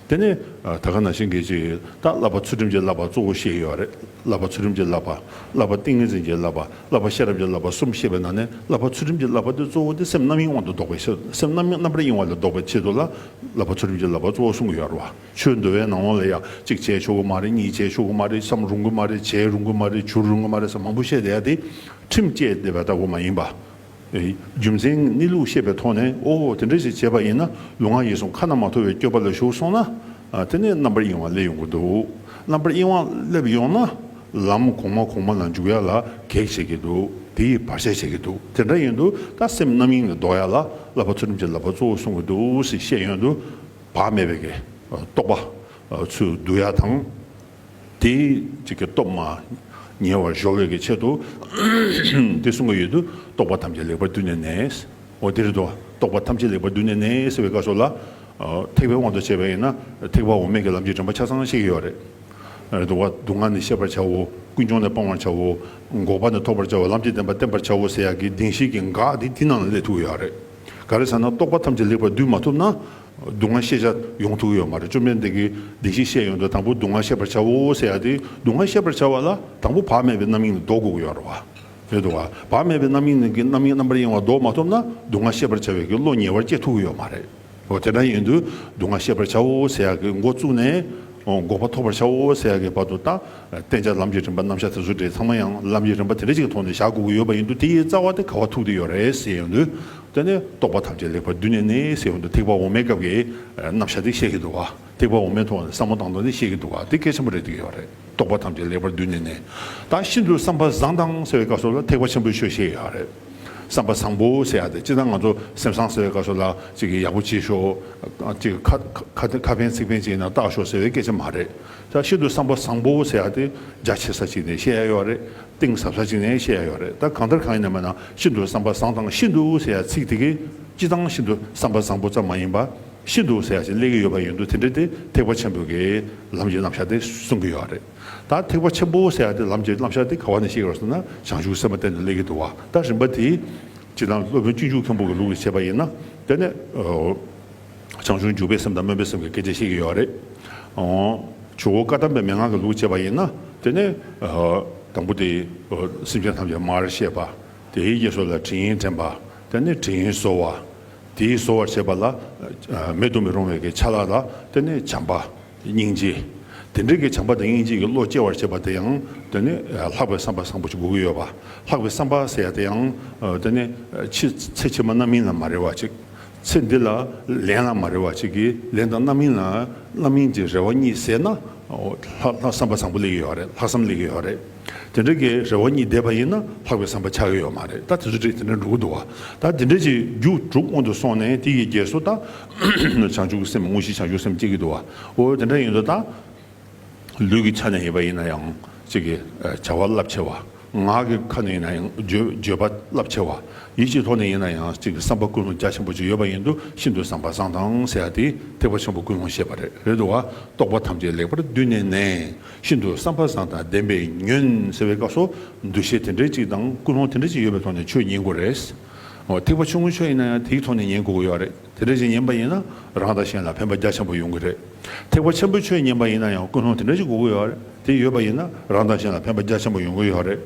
དེ་ནས་ད་ག་ནང་བཞིན་གྱི་ཅིག་ད་བསླབ་པ་ཚུལ་ཁྲིམས་ཀྱི་བསླབ་པ་གཙོ་བོ་བཞེས་ཡོད་རེད། བསླབ་པ་ཚུལ་ཁྲིམས་ཀྱི་བསླབ་པ། བསླབ་པ་ཏིང་ངེ་འཛིན་གྱི་བསླབ་པ། བསླབ་པ་ཤེས་རབ་ཀྱི་བསླབ་པ་གསུམ་བཤད་པའི་ནང་ནས། བསླབ་པ་ཚུལ་ཁྲིམས་ཀྱི་བསླབ་པ་དེ་གཙོ་བོ་དེ་སེམས་རྣམ་སྨིན་དབང་དུ་ལྡོག་པའི་ཕྱིར། སེམས་རྣམ་སྨིན་རྣམ་པར་གཡེང་བ་ལས་ལྡོག་པའི་ཆེད་དུ་ལ་བསླབ་པ་ཚུལ་ཁྲིམས་ཀྱི་བསླབ་པ་གཙོ་བོ་གསུང་གི་ཡོད་རེད་བ། ཆོས་འདུལ་བའི་ནང་ལོགས་ལ་ཡང་གཅིག་བྱས་ཆོག་གི་མ་རེད། གཉིས་བྱས་ཆོག་གི་མ་རེད། བསམ་རུང་གི་མ་རེད། བྱས་རུང་གི་མ་རེད་ཟེར་མང་པོ་བཤད་བསྡད་ཡ་དེ་ཁྲིམས་བཅད་བསྡད་པ་ལྟ་བུ་མ་ཡིན་པ། རྒྱུ་མཚན་གནས་ལུགས་ཤེས་པའི་ཐོག་ནས། ཨོ་དེ་འདྲ་ཞིག་བྱས་པ་ཡིན་ན། ལུས་ངག་ཡིད་གསུམ་ཁ་ན་མ་ཐོ་བའི་སྤྱོད་པ་ལ་ཞུགས་སོང་ན། དེ་ནས་རྣམ་པར་གཡེང་བ་སླེབས་ཡོང་གི་འདུག་རྣམ་པར་གཡེང་བ་སླེབས་ཡོང་ན། ལམ་གོང་མ་གོང་མ་ལ་འཇུག་ཡ་ལ་གེགས་བྱེད་ཀྱི་འདུག་དེ་ཡིས་བར་ཆད་བྱེད་ཀྱི་འདུག་དེ་འདྲ་ཡིན་དུས་ད་སེམས་རྣམ་གཡེང་ལས་ལྡོག་ཡ་ལ་བསླབ་པ་ཚུལ་ཁྲིམས་ཀྱི་བསླབ་པ་གཙོ་བོ་གསུང་གི་འདུག་ཟེར་བཤད་ཡོང་དུས། བག་མེད་པའི་གི་རྟོག་པ་ཚུར་བསྡུ་ཡ་དང་། དེའི་གཅིག་གི་སྟོབས་མར་ཉེ་བར་གཞོལ་བའི་གི་ཆེད་དུ། དེ་གསུང་གི་ཡོད་དུས། རྟོག་པ་ཐམས་ཅད་ལེགས་པར་བསྡུས་ནས་ནི། འོ་དེ་རེད་དོ། རྟོག་པ་ཐམས་ཅད་ལེགས་པར་བསྡུས་ནས་ནི་ཟེར་བའི་སྐབས་སུ་ལ། ཐེག་པའི་དབང་དུ་བྱས་པ་ཡིན་ན། ཐེག་པ་འོག་མའི་གི་ལམ་གྱི་རིམ་པ་ཆ་ཚང་ཤེས་ཀྱི་ཡོད་རེད། རེད་དོ། སྡུག་བསྔལ་ནི་ཤེས་པར་བྱའོ། ཀུན་འབྱུང་ནི་སྤང་བར་བྱའོ། འགོག་པ་ནི་ཐོབ་པར་བྱའོ། ལམ་གྱི་བདེན་པ་བསྟེན་པར་བྱའོ་ཟེར་ཡག་གི་བདེན་བཞིའི་གི་འགག་དེ་དེ་ནང་ལ་སླེབས་ཐུབ་ཀྱི་ཡོད་རེད། ག་རེ་ཟེར་ན། རྟོག་པ་ཐམས་ཅད་ལེགས་པར་བསྡུས་མ་ཐུབ་ན། སྡུག་བསྔལ་ཤེས་བྱ་ཡོང་ཐུབ་ཀྱི་ཡོད་མ་རེད། བཅོམ་ལྡན་འདས་ཀྱིས་བདེན་བཞི་བཤད་ཡོང་དུས། དང་པོ་སྡུག་བསྔལ་ཤེས་པར་བྱའོ་ཟེར་ཡ་དེ། སྡུག་བསྔལ་ཤེས་པར་བྱ་བ་ལ་དང་པོ་བག་མེད་པའི་རྣམ་གཡེང་ལས་ལྡོག་དགོས་ཀྱི་ཡོད་རེད་བ། རེད་འདུག་བ། བག་མེད་པའི་རྣམ་གཡེང་གི་རྣམ་གཡེང་རྣམ་པར་གཡེང་བ་ལྡོག་མ་ཐུབ་ན། སྡུག་བསྔལ་ཤེས་པར་བྱ་བའི་གི་བློ་ཉེ་བར་སྐྱེ་ཐུབ་ཀྱི་ཡོད་མ་རེད། འོ་དེ་འདྲ་ཡིན་དུས། སྡུག་བསྔལ་ཤེས་པར་བྱའོ་ཟེར་ཡ་གི་འགོ་བཙུགས་ནས། འོ་འགོག་པ་ཐོབ་པར་བྱའོ་ཟེར་ཡ་གི་བར་དུ་ད། བསྟེན་བྱ་ལམ་གྱི་རིམ་པ་རྣམ་གཞག་དེ་ཚོ་འདྲ་ཚང་མ་ཡང་ལམ་གྱི་རིམ་པ་དེ་འདྲ་ཅིག་གི་ཐོག་ནས་བཞག་དགོས་ཀྱི་ཡོད་པ་ཡིན་དུས། དེ་ཡི་རྩ་བ་དེ་ག་པར་ཐུག་བསྡད་ཡོད་རེད་ཟེར་ཡོང་དུས། དེ་ནས་རྟོག་པ་ཐམས་ཅད་ལེགས་པར་བསྡུས་ནས་ནི་ཟེར་ཡོང་དུས། ཐེག་པ་འོག་མའི་སྐབས་ཀྱི་རྣམ་གཞག་དེ་བཤད་ཀྱི་འདུག་བ། ཐེག་པ་འོག་མའི་ཐོག་ནས་བསམ་བློ་བཏང་སྟངས་དེ་བཤད་ཀྱི་འདུག་བ། དེ་གལ་ཆེན་པོ་རེད་བསྡད་ཀྱི་ཡོད་རེད། རྟོག་པ་ཐམས་ཅད་ལེགས་པར་བསྡུས་ནས་ནི། ད་ཤིན་ཏུ་བསམ་པ་བཟང་དང་ཟེར་བའི་སྐབས་སུ་ལ་ཐེག་པ་ཆེན་པོའི་ཆོས་བཤད་ཡོད་རེད། བསམ་པ་བཟང་པོ་ཟེར་ཡ་དེ། སྤྱིར་བཏང་ང་ཚོ་སེམས་བཟང་ཟེར་བའི་སྐབས་སུ་ལ་ཅིག་གི་ཡག་པོ་བྱེད་ཤོག་ཅིག་གི་ཁ་ཁ་ཁ་ཁ་ཕན་ཚིག་ཕན་ཅིག་ཡིན་ན་བཏགས་ཤོག་ཟེར་བའི་སྐད་ཆ་མ་རེད། ད་ཤིན་ཏུ་བསམ་པ་བཟང་པོ་ཟེར་ཡ་དེ་རྒྱ་ཆེ་ས་ཅིག་ནས་བཤད་ཡ་ཡོད་རེད། གཏིང་ཟབ་ས་ཅིག་ནས་བཤད་ཡ་ཡོད་རེད། ད་གང་ལྟར་གང་ཡིན་ན་མིན་ན། ཤིན་ཏུ་བསམ་པ་བཟང་དང་ཤིན་ཏུ་ཟེར་ཡ་ཚིག་དེ་གིས་སྤྱིར་བཏང་ཤིན་ཏུ་བསམ་པ་བཟང་པོ་ཙམ་མ་ཡིན་པ། ཤིན་ཏུ་ཟེར་ཡ་ཞིག་སླེབས་ཀྱི་ཡོད་པ་ཡིན་དུས། དེ་འདྲ་དེ་ཐེག་པ་ཆེན་པོའི་གི་ལམ་གྱི་རྣམ་གཞག་དེ་གསུང་གི་ཡོད་རེད། ད་ཐེག་པ་ཆེན་པོ་ཟེར་ཡ་དེ་ལམ་གྱི་རྣམ་གཞག་དེ་ག་བ་ནས་བཤད་ཀྱི་ཡོད་ཟེར་ན། བྱང་ཆུབ་སེམས་དཔའ་སྟེང་ནས་སླེབས་ཀྱི་འདུག་བ། ད་རིམ་པ་དེ་སྤྱིར་བཏང་སློབ་དཔོན་སྤྱོད་འཇུག་མཁན་པོ་གི་ལུགས་ལ་བྱས་པ་ཡིན་ན། དེ་ནས་ཨོ་བྱང་ཆུབ་འཇུག་པའི་སེམས་དང་སྨོན་པའི་སེམས་ཀྱི་སྐད་ཆ་བཤད་ཀྱི་ཡོད་རེད། ཨོ་ཇོ་བོ་བཀའ་གདམས་པའི་མན་ངག་གི་ལུགས་བྱས་པ་ཡིན་ན། དེ་ནས་ཨོ་དང་པོ་དེ་ཨོ་སེམས་ཅན་ཐམས་ཅད་མར་བཤད་པ། དེའི་རྗེས་སུ་ལ་དྲི་ཡིས་དྲན་པ། དེ་ནས་དྲི་ཡིས་གསོ་བ། དེའི་གསོ་བར་བྱེད་པ་ལ། ཨ་མེ་དུ་མི་རུང་བའི་གི་ཆ་ལག་ལ། དེ་ནས་བྱམས་པ། སྙིང་རྗེ། དེ་འདྲའི་གི་བྱམས་པ་དང་སྙིང་རྗེ་གི་བློ་སྐྱེ་བར་བྱེད་པ་དེ་ཡང་། དེ་ནས་ལྷག་པའི་བསམ་པ་བཟང་པོ་ཞིག་དགོས་ཀྱི་ཡོད་པ། ལྷག་པའི་བསམ་པ་ཟེར་ཡ་དེ་ཡང་། ཨ་དེ་ནས་ཕྱི་ཚེ་ཕྱི་མ་རྣམ་སྨིན་ལ་མ་རེ་བ་ཅིག་ཚེ་འདི་ལ་ལན་ལ་མ་རེ་བ་ཅིག་གི་ལན་དང་རྣམ་སྨིན་ལ། རྣམ་སྨིན་གྱི་རེ་བ་གཉིས་ཟད་ན། ལྷག་ལྷག་བསམ་པ་བཟང་པོ་སླེབས་ཀྱི་ཡོད་རེད། ལྷག་བསམ་སླེབས་ཀྱི་ཡོད་རེད། དེ་འདྲ་གི་རེ་བ་གཉིས་འདས་པ་ཡིན་ན་ལྷག་པའི་བསམ་པ་ཆགས་ཀྱི་ཡོད་མ་རེད། ད་དེ་ཚོ་འདྲ་དེ་འདྲ་འགྲོ་གི་འདུག་བ། ད་དེ་འདྲ་ཅིག་རྒྱུ་དྲུག་སྔོན་དུ་སོང་ནས། དེ་ཡི་རྗེས་སུ་ད་བྱང་ཆུབ་ཀྱི་སེམས། དངོས་གཞི་བྱང་ཆུབ་སེམས་སྐྱེ་གི་འདུག་བ། འོ་དེ་འདྲ་ཡིན་དུས་ད། ལུས་ཀྱི་ཆ་ནས་ཡིན་པ་ཡིན་ན་ཡང་གཅིག་གི་བྱ་བ་རླབས་ཆེ་བ། ངག་གི་ཁ་ནས་ཡིན་ན་ཡང་བརྗོད་བརྗོད་པ་རླབས་ཆེ་བ། ཡིད་ཀྱི་ཐོག་ནས་ཡིན་ན་ཡང་གཅིག་གི་བསམ་པ་ཀུན་སློང་རྒྱ་ཆེན་པོ་ཅིག་ཡོད་པ་ཡིན་དུས། ཤིན་ཏུ་བསམ་པ་བཟང་དང་ཟེར་ཡ་དེ་ཐེག་པ་ཆེན་པོ་ཀུན་སློང་བཤད་པ་རེད། རེད་འདུག་བ། རྟོག་པ་ཐམས་ཅད་ལེགས་པར་བསྡུས་ནས་ནི། ཤིན་ཏུ་བསམ་པ་བཟང་དང་ལྡན་པས་ཉོན་ཟེར་བའི་སྐབས་སུ། འདུ་ཤེས་དེ་འདྲའི་ཅིག་དང་ཀུན་སློང་དེ་འདྲའི་ཅིག་ཡོད་པའི་ཐོག་ནས་ཆོས་ཉན་དགོས་རེད། འོ་ཐེག་པ་ཆུང་ངུའི་ཆོས་ཡིན་ན་ཡང་དེའི་ཐོག་ནས་ཉན་དགོས་ཀྱི་ཡོད་རེད། དེ་འདྲ་ཞིག་ཉན་པ་ཡིན་ན་རང་དང་གཞན་ལ་ཕན་པ་རྒྱ་ཆེན་པོ་ཡོང་གི་རེད། ཐེག་པ་ཆེན་པོའི་ཆོས་ཉན་པ་ཡིན་ན་ཡང་ཀུན་སློང་དེ་འདྲ་ཞིག་དགོས་ཀྱི་ཡོད་རེད། དེ་ཡོད་པ་ཡིན་ན་རང་དང་གཞན་ལ་ཕན་པ་རྒྱ་ཆེན་པོ་ཡོང་གི་ཡོད་རེད།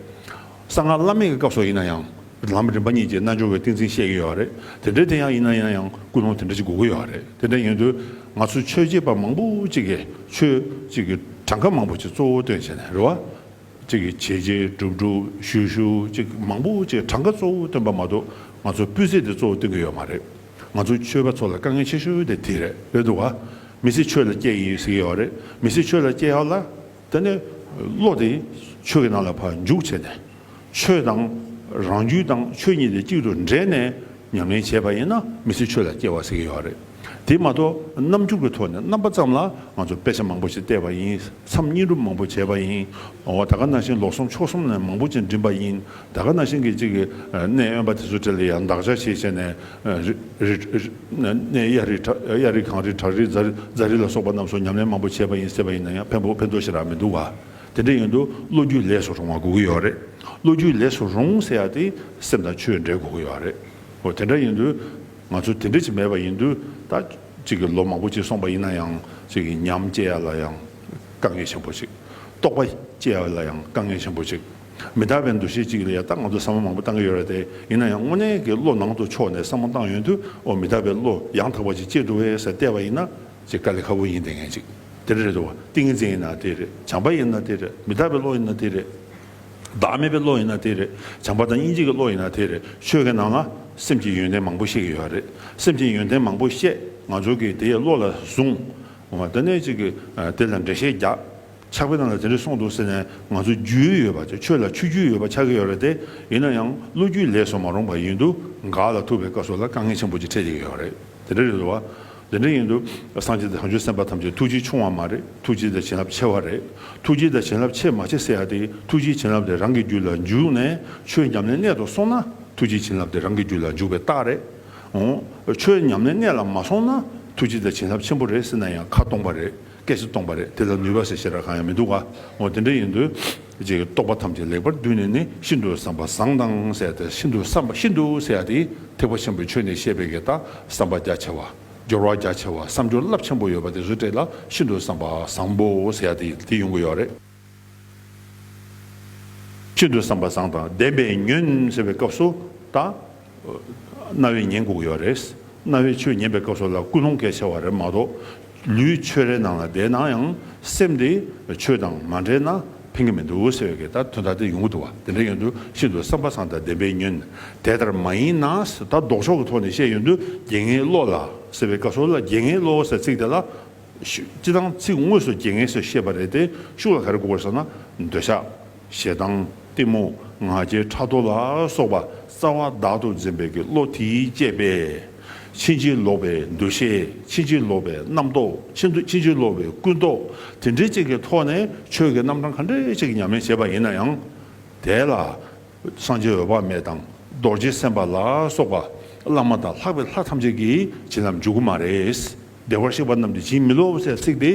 གསང་སྔགས་བླ་མེད་ཀྱི་སྐབས་སུ་ཡིན་ན་ཡང་། ལམ་རིམ་པ་གཉིས་ཀྱི་རྣལ་འབྱོར་པའི་ཏིང་འཛིན་བཤད་ཀྱི་ཡོད་རེད། དེ་འདྲའི་དེ་ཡང་ཡིན་ན་ཡིན་ན་ཡང་ཀུན་སློང་དེ་འདྲ་ཞིག་དགོས་ཀྱི་ཡོད་རེད། དེ་འདྲ་ཡིན་དུས་ང་ཚོ་ཆོས་བྱེད་པ་མང་པོ་ཅིག་གིས་ཆོས་ཅིག་གི་གྲངས་ཀ་མང་པོ་ཅིག་གཙོ་བོ་བཏོན་བྱས་ནས་རེད་བ། གཅིག་གིས་བྱས་བྱས་སྒྲུབ་སྒྲུབ་ཞུས་ཞུས་ཅིག་མང་པོ་ཅིག་གྲངས་ཀ་གཙོ་བོ་སྟོན་པ་མ་གཏོགས། ང་ཚོ་སྤུས་ཚད་དེ་གཙོ་བོ་སྟོན་གྱི་ཡོད་མ་རེད། ང་ཚོ་ཆོས་པ་ཚོ་ལ་དཀའ་ངལ་ཆེ་ཤོས་དེ་དེ་རེད། རེད་འདུག་བ། མི་ཚེ་ཆོས་ལ་སྐྱེལ་ཡིན་ཟེར་གྱི་ཡོད་རེད། མི་ཚེ་ཆོས་ལ་སྐྱེལ་ཡག་ལ། དེ་ནས་བློ་དེ་ཆོས་ཀྱི་ནང་ལ་ཕར་འཇུག་བྱས་ནས། ཆོས་དང་རང་རྒྱུད་དང་ཆོས་གཉིས་དེ་གཅིག་ཏུ་འདྲེས་ནས། ཉམས་ལེན་བྱས་པ་ཡིན་ན་མི་ཚེ་ཆོས་ལ་སྐྱེལ་བ་ཟེར་གྱི་ཡོད་རེད། དེ་མ་གཏོགས་རྣམ་འགྱུར་གྱི་ཐོག་ནས་རྣམ་པ་ཙམ་ལ་ང་ཚོ་དཔེ་ཆ་མང་པོ་ཞིག་བལྟས་པ་ཡིན། མཚམས་བསྙེན་སྒྲུབ་མང་པོ་བྱས་པ་ཡིན། འོ་ད་ག་ནང་བཞིན་ལོ་གསུམ་ཕྱོགས་གསུམ་ནས་མང་པོ་ཅིག་འགྲིམས་པ་ཡིན། ད་ག་ནང་བཞིན་གྱི་གཅིག་གི་གནས་དབེན་པ་དེ་ཚོ་གྲས་ལ་ཡང་འདག་སྦྱར་བྱས་བྱས་ནས། རི་རི་གནས་གཡའ་རི་བྲག་གཡའ་རི་གངས་རི་བྲག་རི་རྫ་རྫ་རི་ལ་སོགས་པ་རྣམས་སུ་ཉམས་ལེན་མང་པོ་བྱས་པ་ཡིན་ཟེར་བ་ཡིན་ན་ཡང་ཕན་པོ་ཕན་ཐོགས་ཞེ་དྲག་མི་འདུག་བ། དེ་འདྲ་ཡིན་དུས་བློ་རྒྱུད་ལས་སུ་རུང་བ་དགོས་ཀྱི་ཡོད་རེད། བློ་རྒྱུད་ལས་སུ་རུང་ཟེར་ཡ་དེ་སེམས་དང་ཆོས་འདྲེས་དགོས་ཀྱི་ཡོད་རེད། འོ་དེ་འདྲ་ཡིན་དུས། ང་ཚོ་དེ་འདྲ་ཅིག་མེད་པ་ཡིན་དུས། ད་གཅིག་གི་ལོ་མང་པོ་ཅིག་སོང་པ་ཡིན་ན་ཡང་། གཅིག་གི་ཉམས་སྐྱེ་ཡ་ལ་ཡང་དཀའ་ངལ་ཆེན་པོ་ཞིག་རྟོགས་པ་སྐྱེ་ཡ་ལ་ཡང་དཀའ་ངལ་ཆེན་པོ་ཞིག་མི་རྟག་པའི་འདུ་ཤེས་གཅིག་ལ་ཡ། ད་ང་ཚོ་བསམ་བློ་མང་པོ་བཏང་གི་ཡོད་རེད་དེ། ཡིན་ན་ཡང་དངོས་གནས་ཀྱི་བློ་ནང་དུ་ཕྱོགས་ནས་བསམ་བློ་བཏང་ཡོང་དུས། འོ་མི་རྟག་པའི་བློ་ཡང་དག་པ་ཅིག་སྐྱེ་འགྲོ་བས་ཟེར་བལྟས་པ་ཡིན་ན། ཅིག་དཀའ་ལས་ཁག་པོ་ཡིན་བསྡད་མཁན་ཅིག་དེ་འདྲ་རེད་འདུག་བ། ཏིང་ངེ་འཛིན་ཡིན་ན་དེ་རེད། བྱམས་པ་ཡིན་ན་དེ་རེད། མི་རྟག་པའི་བློ་ཡིན་ན་དེ་རེད། བདག་མེད་པའི་བློ་ཡིན་ན་དེ་རེད། བྱམས་པ་དང་སྙིང་རྗེ་གི་བློ་ཡིན་ན་དེ་རེད། ཆོས་ཀྱི་ནང་ལ་སེམས་ཀྱི་ཡོན་ཏན་མང་པོ་བཤད་ཀྱི་ཡོད་རེད། སེམས་ཀྱི་ཡོན་ཏན་མང་པོ་བཤད། ང་ཚོ་གིས་དེའི་བློ་ལ་བཟུང་། འོ་དེ་ནས་ཅིག་གིས་དེ་ལ་འགྲེལ་བཤད་རྒྱག། ཕྱག་དཔེ་ནང་ལ་དེ་འདྲ་གསུངས་འདུག་ཟེར་ནས་ང་ཚོ་རྒྱུས་ཡོད་པ་ཆོས་ལ་ཆོས་རྒྱུས་ཡོད་པ་ཆགས་ཀྱི་ཡོད་རེད་དེ། ཡིན་ན་ཡང་བློ་རྒྱུས་ལས་སུ་མ་རུང་བ་ཡིན་དུས་འགག་ལ་ཐུག་པའི་སྐབས་སུ་ལ་དཀའ་ངལ་ཆེན་པོ་ཅིག་འཕྲད་ཀྱི་ཡོད་རེད། དེ་འདྲ་རེད་འདུག་བ། དེ་འདྲ་ཡིན་དུས་སངས་རྒྱས་དང་བྱང་ཆུབ་སེམས་དཔའ་ཐམས་ཅད་ཐུགས་རྗེ་ཆུང་བ་མ་རེད། ཐུགས་རྗེ་དང་བྱིན་རླབས་ཆེ་བ་རེད། ཐུགས་རྗེ་དང་བྱིན་རླབས་ཆེ་མ་ཆེ་ཟེར་ཡ་དེ་ཐུགས་རྗེ་བྱིན་རླབས་དེ་རང་གི་རྒྱུད་ལ་འཇུག་ནས་ཆོས་ཉམས་ལེན་གནད་དུ་སོང་ན་ཐུགས་རྗེ་བྱིན་རླབས་དེ་རང་གི་རྒྱུད་ལ་འཇུག་པའི་རྟགས་རེད། འོ། ཆོས་ཉམས་ལེན་གནད་ལ་མ་སོང་ན་ཐུགས་རྗེ་དང་བྱིན་རླབས་ཆེན་པོ་རེད་ཟེར་ན་ཡང་ཁ་སྟོང་པ་རེད། སྐད་ཆ་སྟོང་པ་རེད། དེ་ལ་ནུས་པ་ཟེར་ཞེ་དྲག་གང་ཡང་མི་འདུག་ག་འོ་དེ་འདྲ་ཡིན་དུས། ཅིག་རྟོག་པ་ཐམས་ཅད་ལེགས་པར་བསྡུས་ནས་ནི་ཤིན་ཏུ་བསམ་པ་བཟང་དང་ཟེར་ཏེ་ཤིན་ཏུ་བསམ་པ་ཤིན་ཏུ་ཟེར་ཡ་དེ་ཐེག་པ་ཆེན་པོའི་ཆོས་ནས་བཤད་པའི་གི་ད་བསམ་པ་རྒྱ་ཆེ་བ། སྦྱོར་བ་རྒྱ་ཆེ་བ། བསམ་སྦྱོར་རླབས་ཆེན་པོ་ཡོད་པ་དེ་ཚོའི་གྲས་ལ་ཤིན་ཏུ་བསམ་པ་བཟང་པོ་ཟེར་ཡ་དེ་དེ་ཡོང་གི་ཡོད་རེད། ཤིན་ཏུ་བསམ་པ་བཟང་དང་ལྡན་པས་ཉོན་ཟེར་བའི་སྐབས་སུ་ད། རྣ་བས་ཉན་དགོས་ཀྱི་ཡོད་རེད། རྣ་བས་ཆོས་ཉན་པའི་སྐབས་སུ་ལ་ཀུན་སློང་གལ་ཆེ་བ་རེད་མ་གཏོགས། ལུས་ཆོས་རའི་ནང་ལ་བསྡད་ན་ཡང་སེམས་དེ་ཆོས་དང་མ་འདྲེས་ན་ཕན་གྱི་མི་འདུག་ཟེར་བའི་གི་ད་དོན་དག་དེ་ཡོང་གི་འདུག་བ། དེ་འདྲ་ཡིན་དུས་ཤིན་ཏུ་བསམ་པ་བཟང་དང་ལྡན་པས་ཉོན། དེ་ལྟར་མ་ཡིན་ན་ཟེར་ད་ལྡོག་ཕྱོགས་ཀྱི་ཐོག་ནས་བཤད་ཡོང་དུས་རྒྱལ་ངན་བློ་ལ་ཟེར་བའི་སྐབས་སུ་ལ་རྒྱལ་ངན་བློ་ཟེར་ཚིག་དེ་ལ། ཤུ་སྤྱི་དང་ཚིག་དངོས་སུ་རྒྱལ་ངན་ཟེར་བཤད་པ་རེད་དེ་ཤུགས་ལ་ག་རེ་དགོས་པར་ཟེར་ན་འདོད་ཆགས། ཞེ་སྡང་གཏི་མུག་ང་རྒྱལ་ཕྲག་དོག་ལ་སོགས་པ་རྩ་བ་བདག་ཏུ་འཛིན་པའི་གི་བློ་དེས་བསྐྱེད་པས། ཕྱིན་ཅི་ལོག་པའི་འདུ་ཤེས་ཕྱིན་ཅི་ལོག་པའི་རྣམ་རྟོག་ཕྱིན་དུ་ཕྱིན་ཅི་ལོག་པའི་ཀུན་རྟོག་དེ་འདྲའི་ཅིག་གི་ཐོག་ནས་ཆོས་ཀྱི་རྣམ་གྲངས་ག་འདྲའི་ཅིག་ཉམས་ལེན་བྱས་པ་ཡིན་ན་ཡང་། དེ་ལ། སངས་རྒྱས་འོད་དཔག་མེད་དང་རྡོ་རྗེ་སེམས་དཔའ་ལ་སོགས་པ་བླ་མ་དང་ལྷག་པའི་ལྷ་ཐམས་ཅད་ཀྱིས་བྱིན་རླབས་འཇུག་གི་མ་རེད། བདེ་བར་གཤེགས་པ་རྣམས་ཀྱིས་བྱིན་མི་རློབ་ཟེར་ཚིག་དེ།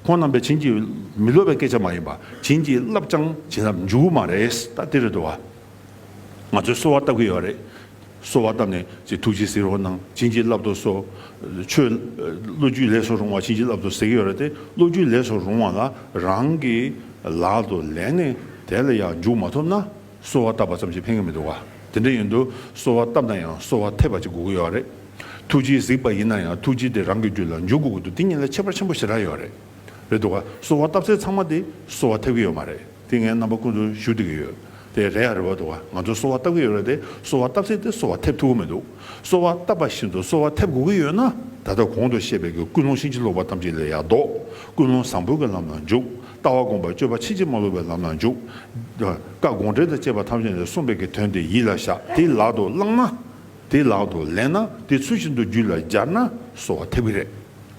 ཁོང་རྣམ་པས་བྱིན་གྱིས་མི་རློབ་པའི་སྐད་ཆ་མ་ཡིན་པ་བྱིན་གྱིས་བརླབས་ཀྱང་བྱིན་རླབས་འཇུག་གི་མ་རེད། ད་དེ་རེད་འདུག་བ། ང་ཚོས་གསོལ་བ་བཏབ་ཀྱི་ཡོད་རེད། གསོལ་བ་བཏབ་ནས་ཅིག་ཐུགས་རྗེས་གཟིགས་རོགས་གནང་བྱིན་གྱིས་བརླབ་ཏུ་གསོལ། ཆོས། བློ་རྒྱུད་ལས་སུ་རུང་བ་བྱིན་གྱིས་བརླབ་ཏུ་གཟིགས་ཀྱི་ཡོད་རེད་དེ་བློ་རྒྱུད་ལས་སུ་རུང་བ་ལ་རང་གི་ལག་ཏུ་ལེན་ནས་དེ་ལ་ཡང་འཇུག་མ་ཐུབ་ན། གསོལ་བ་བཏབ་པ་ཙམ་གྱིས་ཕན་གྱི་མི་འདུག་བ། དེ་འདྲ་ཡིན་དུས་གསོལ་བ་བཏབ་ན་ཡང་གསོལ་བ་ཐེབས་པ་ཅིག་དགོས་ཀྱི་ཡོད་རེད། ཐུགས་རྗེས་གཟིགས་པ་ཡིན་ན་ཡང་ཐུགས་རྗེ་དེ་རང་གི་རྒྱུད་ལ་འཇུག་དགོས་ཀྱི་འདུག་དེ་གཉིས་ལ་ཁྱད་པར་ཆེན་པོ་ཞེ་དྲག་ཡོད་རེད། རེད་འདུག་བ། གསོལ་བ་བཏབ་ཚད་ཚང་མ་དེ་གསོལ་བ་ཐེབས་ཀྱི་ཡོད་མ་རེད། དེ་ངས་རྣམ་པ་ཀུན་ཏུ་ཞུ་བསྡད་ཀྱི་ཡོད། དེ་རེད་ཡ་རེད་བ་འདུག་བ། ང་ཚོ་གསོལ་བ་བཏབ་ཀྱི་ཡོད་རེད་དེ་གསོལ་བ་བཏབ་ཚད་དེ་གསོལ་བ་ཐེབས་ཐུབ་ཀྱི་མི་འདུག་གསོལ་བ་བཏབ་པ་བཞིན་དུ་གསོལ་བ་ཐེབས་དགོས་ཀྱི་ཡོད་ན་ད་ལྟ་གོང་དུ་བཤད་པའི་གི་ཀུན་སློང་ཕྱིན་ཅི་ལོག་པ་ཐམས་ཅད་ལས་ཡར་ལྡོག་ཀུན་སློང་བཟང་པོའི་གི་ལམ་ལ་འཇུག་ལྟ་བ་སྒོམ་པ་སྤྱོད་པ་ཕྱིན་ཅི་མ་ལོག་པའི་ལམ་ལ་འཇུག་བཀའ་དགོངས་འགྲེལ་དང་བཅས་པ་ཐམས་ཅད་ནས་གསུངས་པའི་གི་དོན་དེ་ཡིད་ལ་བཞག་དེ་ལག་ཏུ་བླངས་ན། དེ་ལག་ཏུ་ལེན་ན་དེ་ཚུལ་བཞིན་དུ་རྒྱུད་ལ་སྦྱར་ན་གསོལ་བ་ཐེབས་ཀྱི་རེད།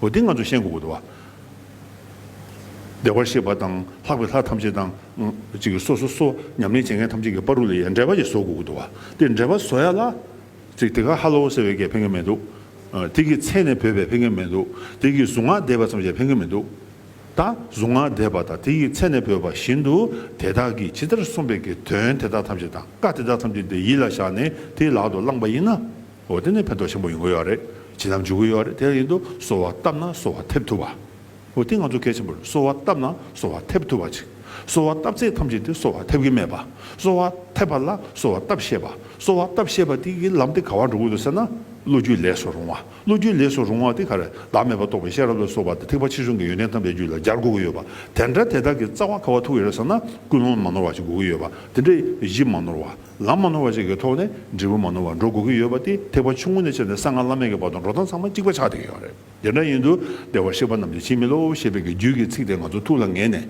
འོ་དེ་ང་ཚོ་ཤེས་དགོས་ཀྱི་འདུག་བ། བདེ་བར་གཤེགས་པ་དང་ལྷག་པའི་ལྷ་ཐམས་ཅད་དང་། ཅིག་སོ་སོ་སོ་ཉམས་ལེན་བྱེད་མཁན་ཐམས་ཅད་ཀྱི་བར་དུ་ལ་ཡང་འབྲེལ་བ་ཞིག་བཟོ་དགོས་ཀྱི་འདུག་བ། དེ་འབྲེལ་བ་བཟོ་ཡ་ལ། ཅིག་དེ་ག་ཧ་ལོ་ཟེར་བའི་གས་ཕན་གྱི་མི་འདུག་དེ་གི་མཚན་ནས་བོས་པས་ཕན་གྱི་མི་འདུག་དེ་གི་གཟུངས་སྔགས་བཟླས་པ་ཙམ་གྱིས་ཕན་གྱི་མི་འདུག་ད་གཟུངས་སྔགས་བཟླས་པ་དང་དེ་ཡི་མཚན་ནས་བོས་པ་བཞིན་དུ་དེ་དག་གིས་ཇི་ལྟར་གསུངས་པའི་གི་དོན་དེ་དག་ཐམས་ཅད་དང་བཀའ་དེ་དག་ཐམས་ཅད་དེ་ཡིད་ལ་བཞག་ནས་དེ་ལག་ཏུ་བླངས་པ་ཡིན་ན། འོ་དེ་ནས་ཕན་ཐོགས་ཆེན་པོ་ཡོང་གི་ཡོད་རེད། བྱིན་རླབས་འཇུག་གི་ཡོད་རེད། དེ་ཡིན་དུས་གསོལ་བ་བཏབ་ན་གསོལ་བ་ཐེབས་ཐུབ་པ། འོ་དེ་ང་ཚོ་གལ་ཆེན་པོ་རེད། གསོལ་བ་བཏབ་ན་གསོལ་བ་ཐེབས་ཐུབ་པ་ཅིག་གསོལ་བ་བཏབ་ཚད་ཐམས་ཅད་དེ་གསོལ་བ་ཐེབས་ཀྱི་མེད་པ། གསོལ་བ་ཐེབས་པ་ལ་གསོལ་བ་བཏབ་ཤེས་པ། གསོལ་བ་བཏབ་ཤེས་པ་དེ་གི་ལམ་དེ་ག་བར་འགྲོ་གི་འདུག་ཟེར་ན། བློ་རྒྱུད་ལས་སུ་རུང་བ། བློ་རྒྱུད་ལས་སུ་རུང་བ་དེ་ག་རེ་བདག་མེད་པ་རྟོགས་པའི་ཤེས་རབ་ལ་སོགས་པ་དང་ཐེག་པ་ཆེ་ཆུང་གི་ཡོན་ཏན་ཐམས་ཅད་རྒྱུད་ལ་སྦྱར་དགོས་ཀྱི་ཡོད་པ། དེ་འདྲ་དེ་དག་གི་རྩ་བ་ག་བ་ཐུག་ཡོད་རེད་ཟེར་ན་ཀུན་སློང་མ་ནོར་བ་ཞིག་དགོས་ཀྱི་ཡོད་པ། དེ་འདྲའི་གཞི་མ་ནོར་བ། ལམ་མ་ནོར་བ་ཞིག་གི་ཐོག་ནས་འབྲས་བུ་མ་ནོར་བ་འགྲོ་དགོས་ཀྱི་ཡོད་པ་དེ་ཐེག་པ་ཆུང་ངུ་ནས་བྱས་ནས་གསང་སྔགས་བླ་མེད་ཀྱི་བར་དུ་འགྲོ་སྟངས་ཚང་མ་གཅིག་པ་ཆགས་བསྡད་ཀྱི་ཡོད་རེད། དེ་འདྲ་ཡིན་དུས་བདེ་བར་གཤེགས་པ་རྣམས་ཀྱིས་བྱིན་མི་རློབ་ཞེས་པའི་གི་རྒྱུད་ཀྱི་ཚིག་དེ་ང་ཚོ་ཐུགས་ལ་ངེས་ནས།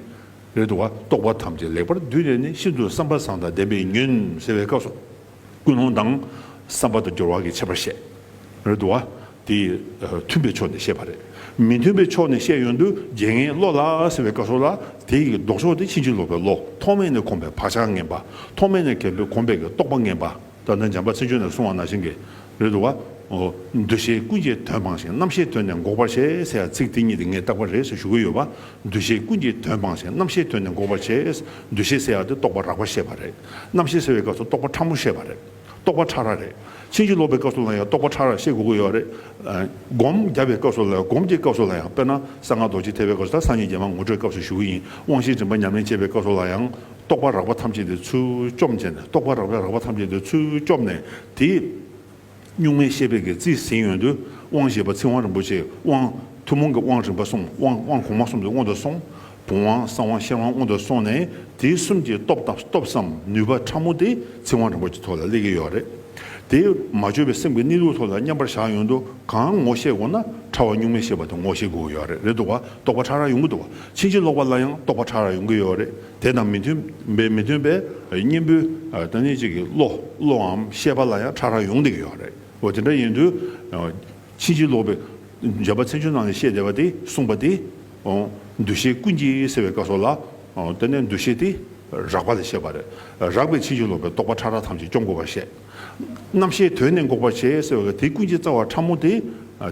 རེད་འདུག་བ། རྟོག་པ་ཐམས་ཅད་ལེགས་པར་བསྡུས་ནས་ནི་ཤིན་ཏུ་བསམ་པ་བཟང་དང་ལྡན་པས་ཉོན་ཟེར་བའི་སྐབས་སུ། ཀུན་སློང་དང་བསམ་པ་དང་སྦྱོར་བ་གི་ཁྱད་པར་བཤད། རེད་འདུག་བ། དེ་མཐུན་པའི་ཕྱོགས་ནས་བཤད་པ་རེད། མི་མཐུན་པའི་ཕྱོགས་ནས་བཤད་ཡོང་དུས་རྒྱལ་ངན་བློ་ལ་ཟེར་བའི་སྐབས་སུ་ལ་དེ་ཡི་ལྡོག་ཕྱོགས་དེ་ཕྱིན་ཅི་ལོག་པའི་བློ། ཐོག་མེད་ནས་གོམས་པའི་བག་ཆགས་ངན་པ། ཐོག་མེད་ནས་གོམས་པའི་གོམས་པའི་གི་རྟོག་པ་ངན་པ། ད་ལྟ་འཇམ་དཔལ་མཚན་བརྗོད་ནང་གསུངས་པ་ནང་བཞིན་གྱི། རེད་འདུག་བ། འོ། འདུ་ཤེས་ཀུན་གྱི་དོན་སྤངས་ཤིང་རྣམ་ཤེས་དོན་ནི་འགོག་པར་བྱེད་ཟེར་ཡ་ཚིག་དེ་གཉིས་དེ་ངས་བཏགས་པ་རེད་ཟེར་ཞུ་གི་ཡོད་པ། འདུ་ཤེས་ཀུན་གྱི་དོན་སྤངས་ཤིང་རྣམ་ཤེས་དོན་ནི་འགོག་པར་བྱེད། འདུ་ཤེས་ཟེར་ཡ་དེ་རྟོག་པ་རགས་པ་བཤད་པ་རེད། རྣམ་ཤེས་ཟེར་བའི་སྐབས་སུ་རྟོག་པ་ཕྲ་མོ་བཤད་པ་རེད། རྟོག་པ་ཕྲ་རགས་རེད། ཕྱིན་ཅི་ལོག་པའི་སྐབས་སུ་ལ་ཡང་རྟོག་པ་ཕྲ་རགས་བཤད་དགོས་ཀྱི་ཡོད་རེད། ཨ། སྒོམ་བརྒྱབ་པའི་སྐབས་སུ་ལ་ཡང་སྒོམ་གྱི་སྐབས་སུ་ལ་ཡང་དཔེར་ན་གསང་སྔགས་རྡོ་རྗེ་ཐེག་པའི་སྐབས་སུ་ད་སངས་རྒྱས་ཀྱི་མ་ངོ་སྤྲོད་སྐབས་སུ་ཞུ་གི་ཡིན། དབང་ཤེས་རིམ་པ་ཉམས་ལེན་བྱེད་པའི་སྐབས་སུ་ལ་ཡང་རྟོག་པ་རགས་པ་ཐམས་ཅད་དེ་ཚུར་བཅོམ་བྱས་ནས་རྟོག་པ་རགས་པའི་རགས་པ་ཐམས་ཅད་དེ་ཚུར་བཅོམ་ནས་དེ། གཉུག་མའི་ཤེས་པའི་གི་རྩིས་ཟིན་ཡོང་དུས་དབང་བཞི་པ་ཚིག་དབང་རིན་པོ་ཆེ་དབང་ཐུན་མོང་གི་དབང་རིམ་པ་གསུམ། དབང་དབང་གོང་མ་གསུམ་དེ་སྔོན་དུ་སོང་། བུམ་དབང་གསང་བ་ཤེར་དབང་དབང་དུ་སོང་ནས་དེ་གསུམ་གྱི་སྟོབས་དང་སྟོབས་སམ་ནུས་པ་ཕྲ་མོ་དེ་ཚིག་དབང་རིན་པོ་ཆེའི་ཐོག་ལ་སླེབས་ཀྱི་ཡོད་རེད། དེ་མ་བཅོས་པའི་སེམས་ཀྱི་གནས་ལུགས་ཐོག་ལ་མཉམ་པར་བཞག་ཡོང་དུས་གང་ངོ་ཤེས་དགོས་ན་ཕྲ་བ་གཉུག་མའི་ཤེས་པ་དེ་ངོ་ཤེས་དགོས་ཡོད་རེད། རེད་འདུག་བ། རྟོགས་པ་ཕྲ་རགས་ཡོང་གི་འདུག་བ། ཕྱིན་ཅི་ལོག་པ་ལ་ཡང་རྟོགས་པ་ཕྲ་རགས་ཡོང་གི་ཡོད་རེད། དེ་དང་མི་མཐུན་པའི་མི་མཐུན་པའི་གཉེན་པོའི་ད་ནི་གཅིག་གི་བློ་བློའམ་ཤེས་པ་ལ་ཡང་ཕྲ་རགས་ཡོང་བསྡད་ཀྱི་ཡོད་རེད། འོ་དེ་འདྲ་ཡིན་དུས། ཕྱིན་ཅི་ལོག་པའི་འཇམ་དཔལ་མཚན་བརྗོད་ནང་ནས་བཤད་བསྡད་པ་དེ་གསུངས་པ་དེ། འོ། འདུ་ཤེས་ཀུན་གྱི་ཟེར་བའི་སྐབས་སུ་ལ། འོ་དེ་ནས་འདུ་ཤེས་དེ་རགས་པ་ལ་བཤད་པ་རེད། རགས་པས་ཕྱིན་ཅི་ལོག་པའི་རྟོག་པ་ཕྲ་རགས་ཐམས་ཅད་བཅོམ་དགོས་པར་བཤད། རྣམ་ཤེས་དོན་ནི་འགོག་པར་བྱེད་ཟེར་བའི་དེ་ཀུན་གྱི་རྩ་བ་ཕྲ་མོ་དེ།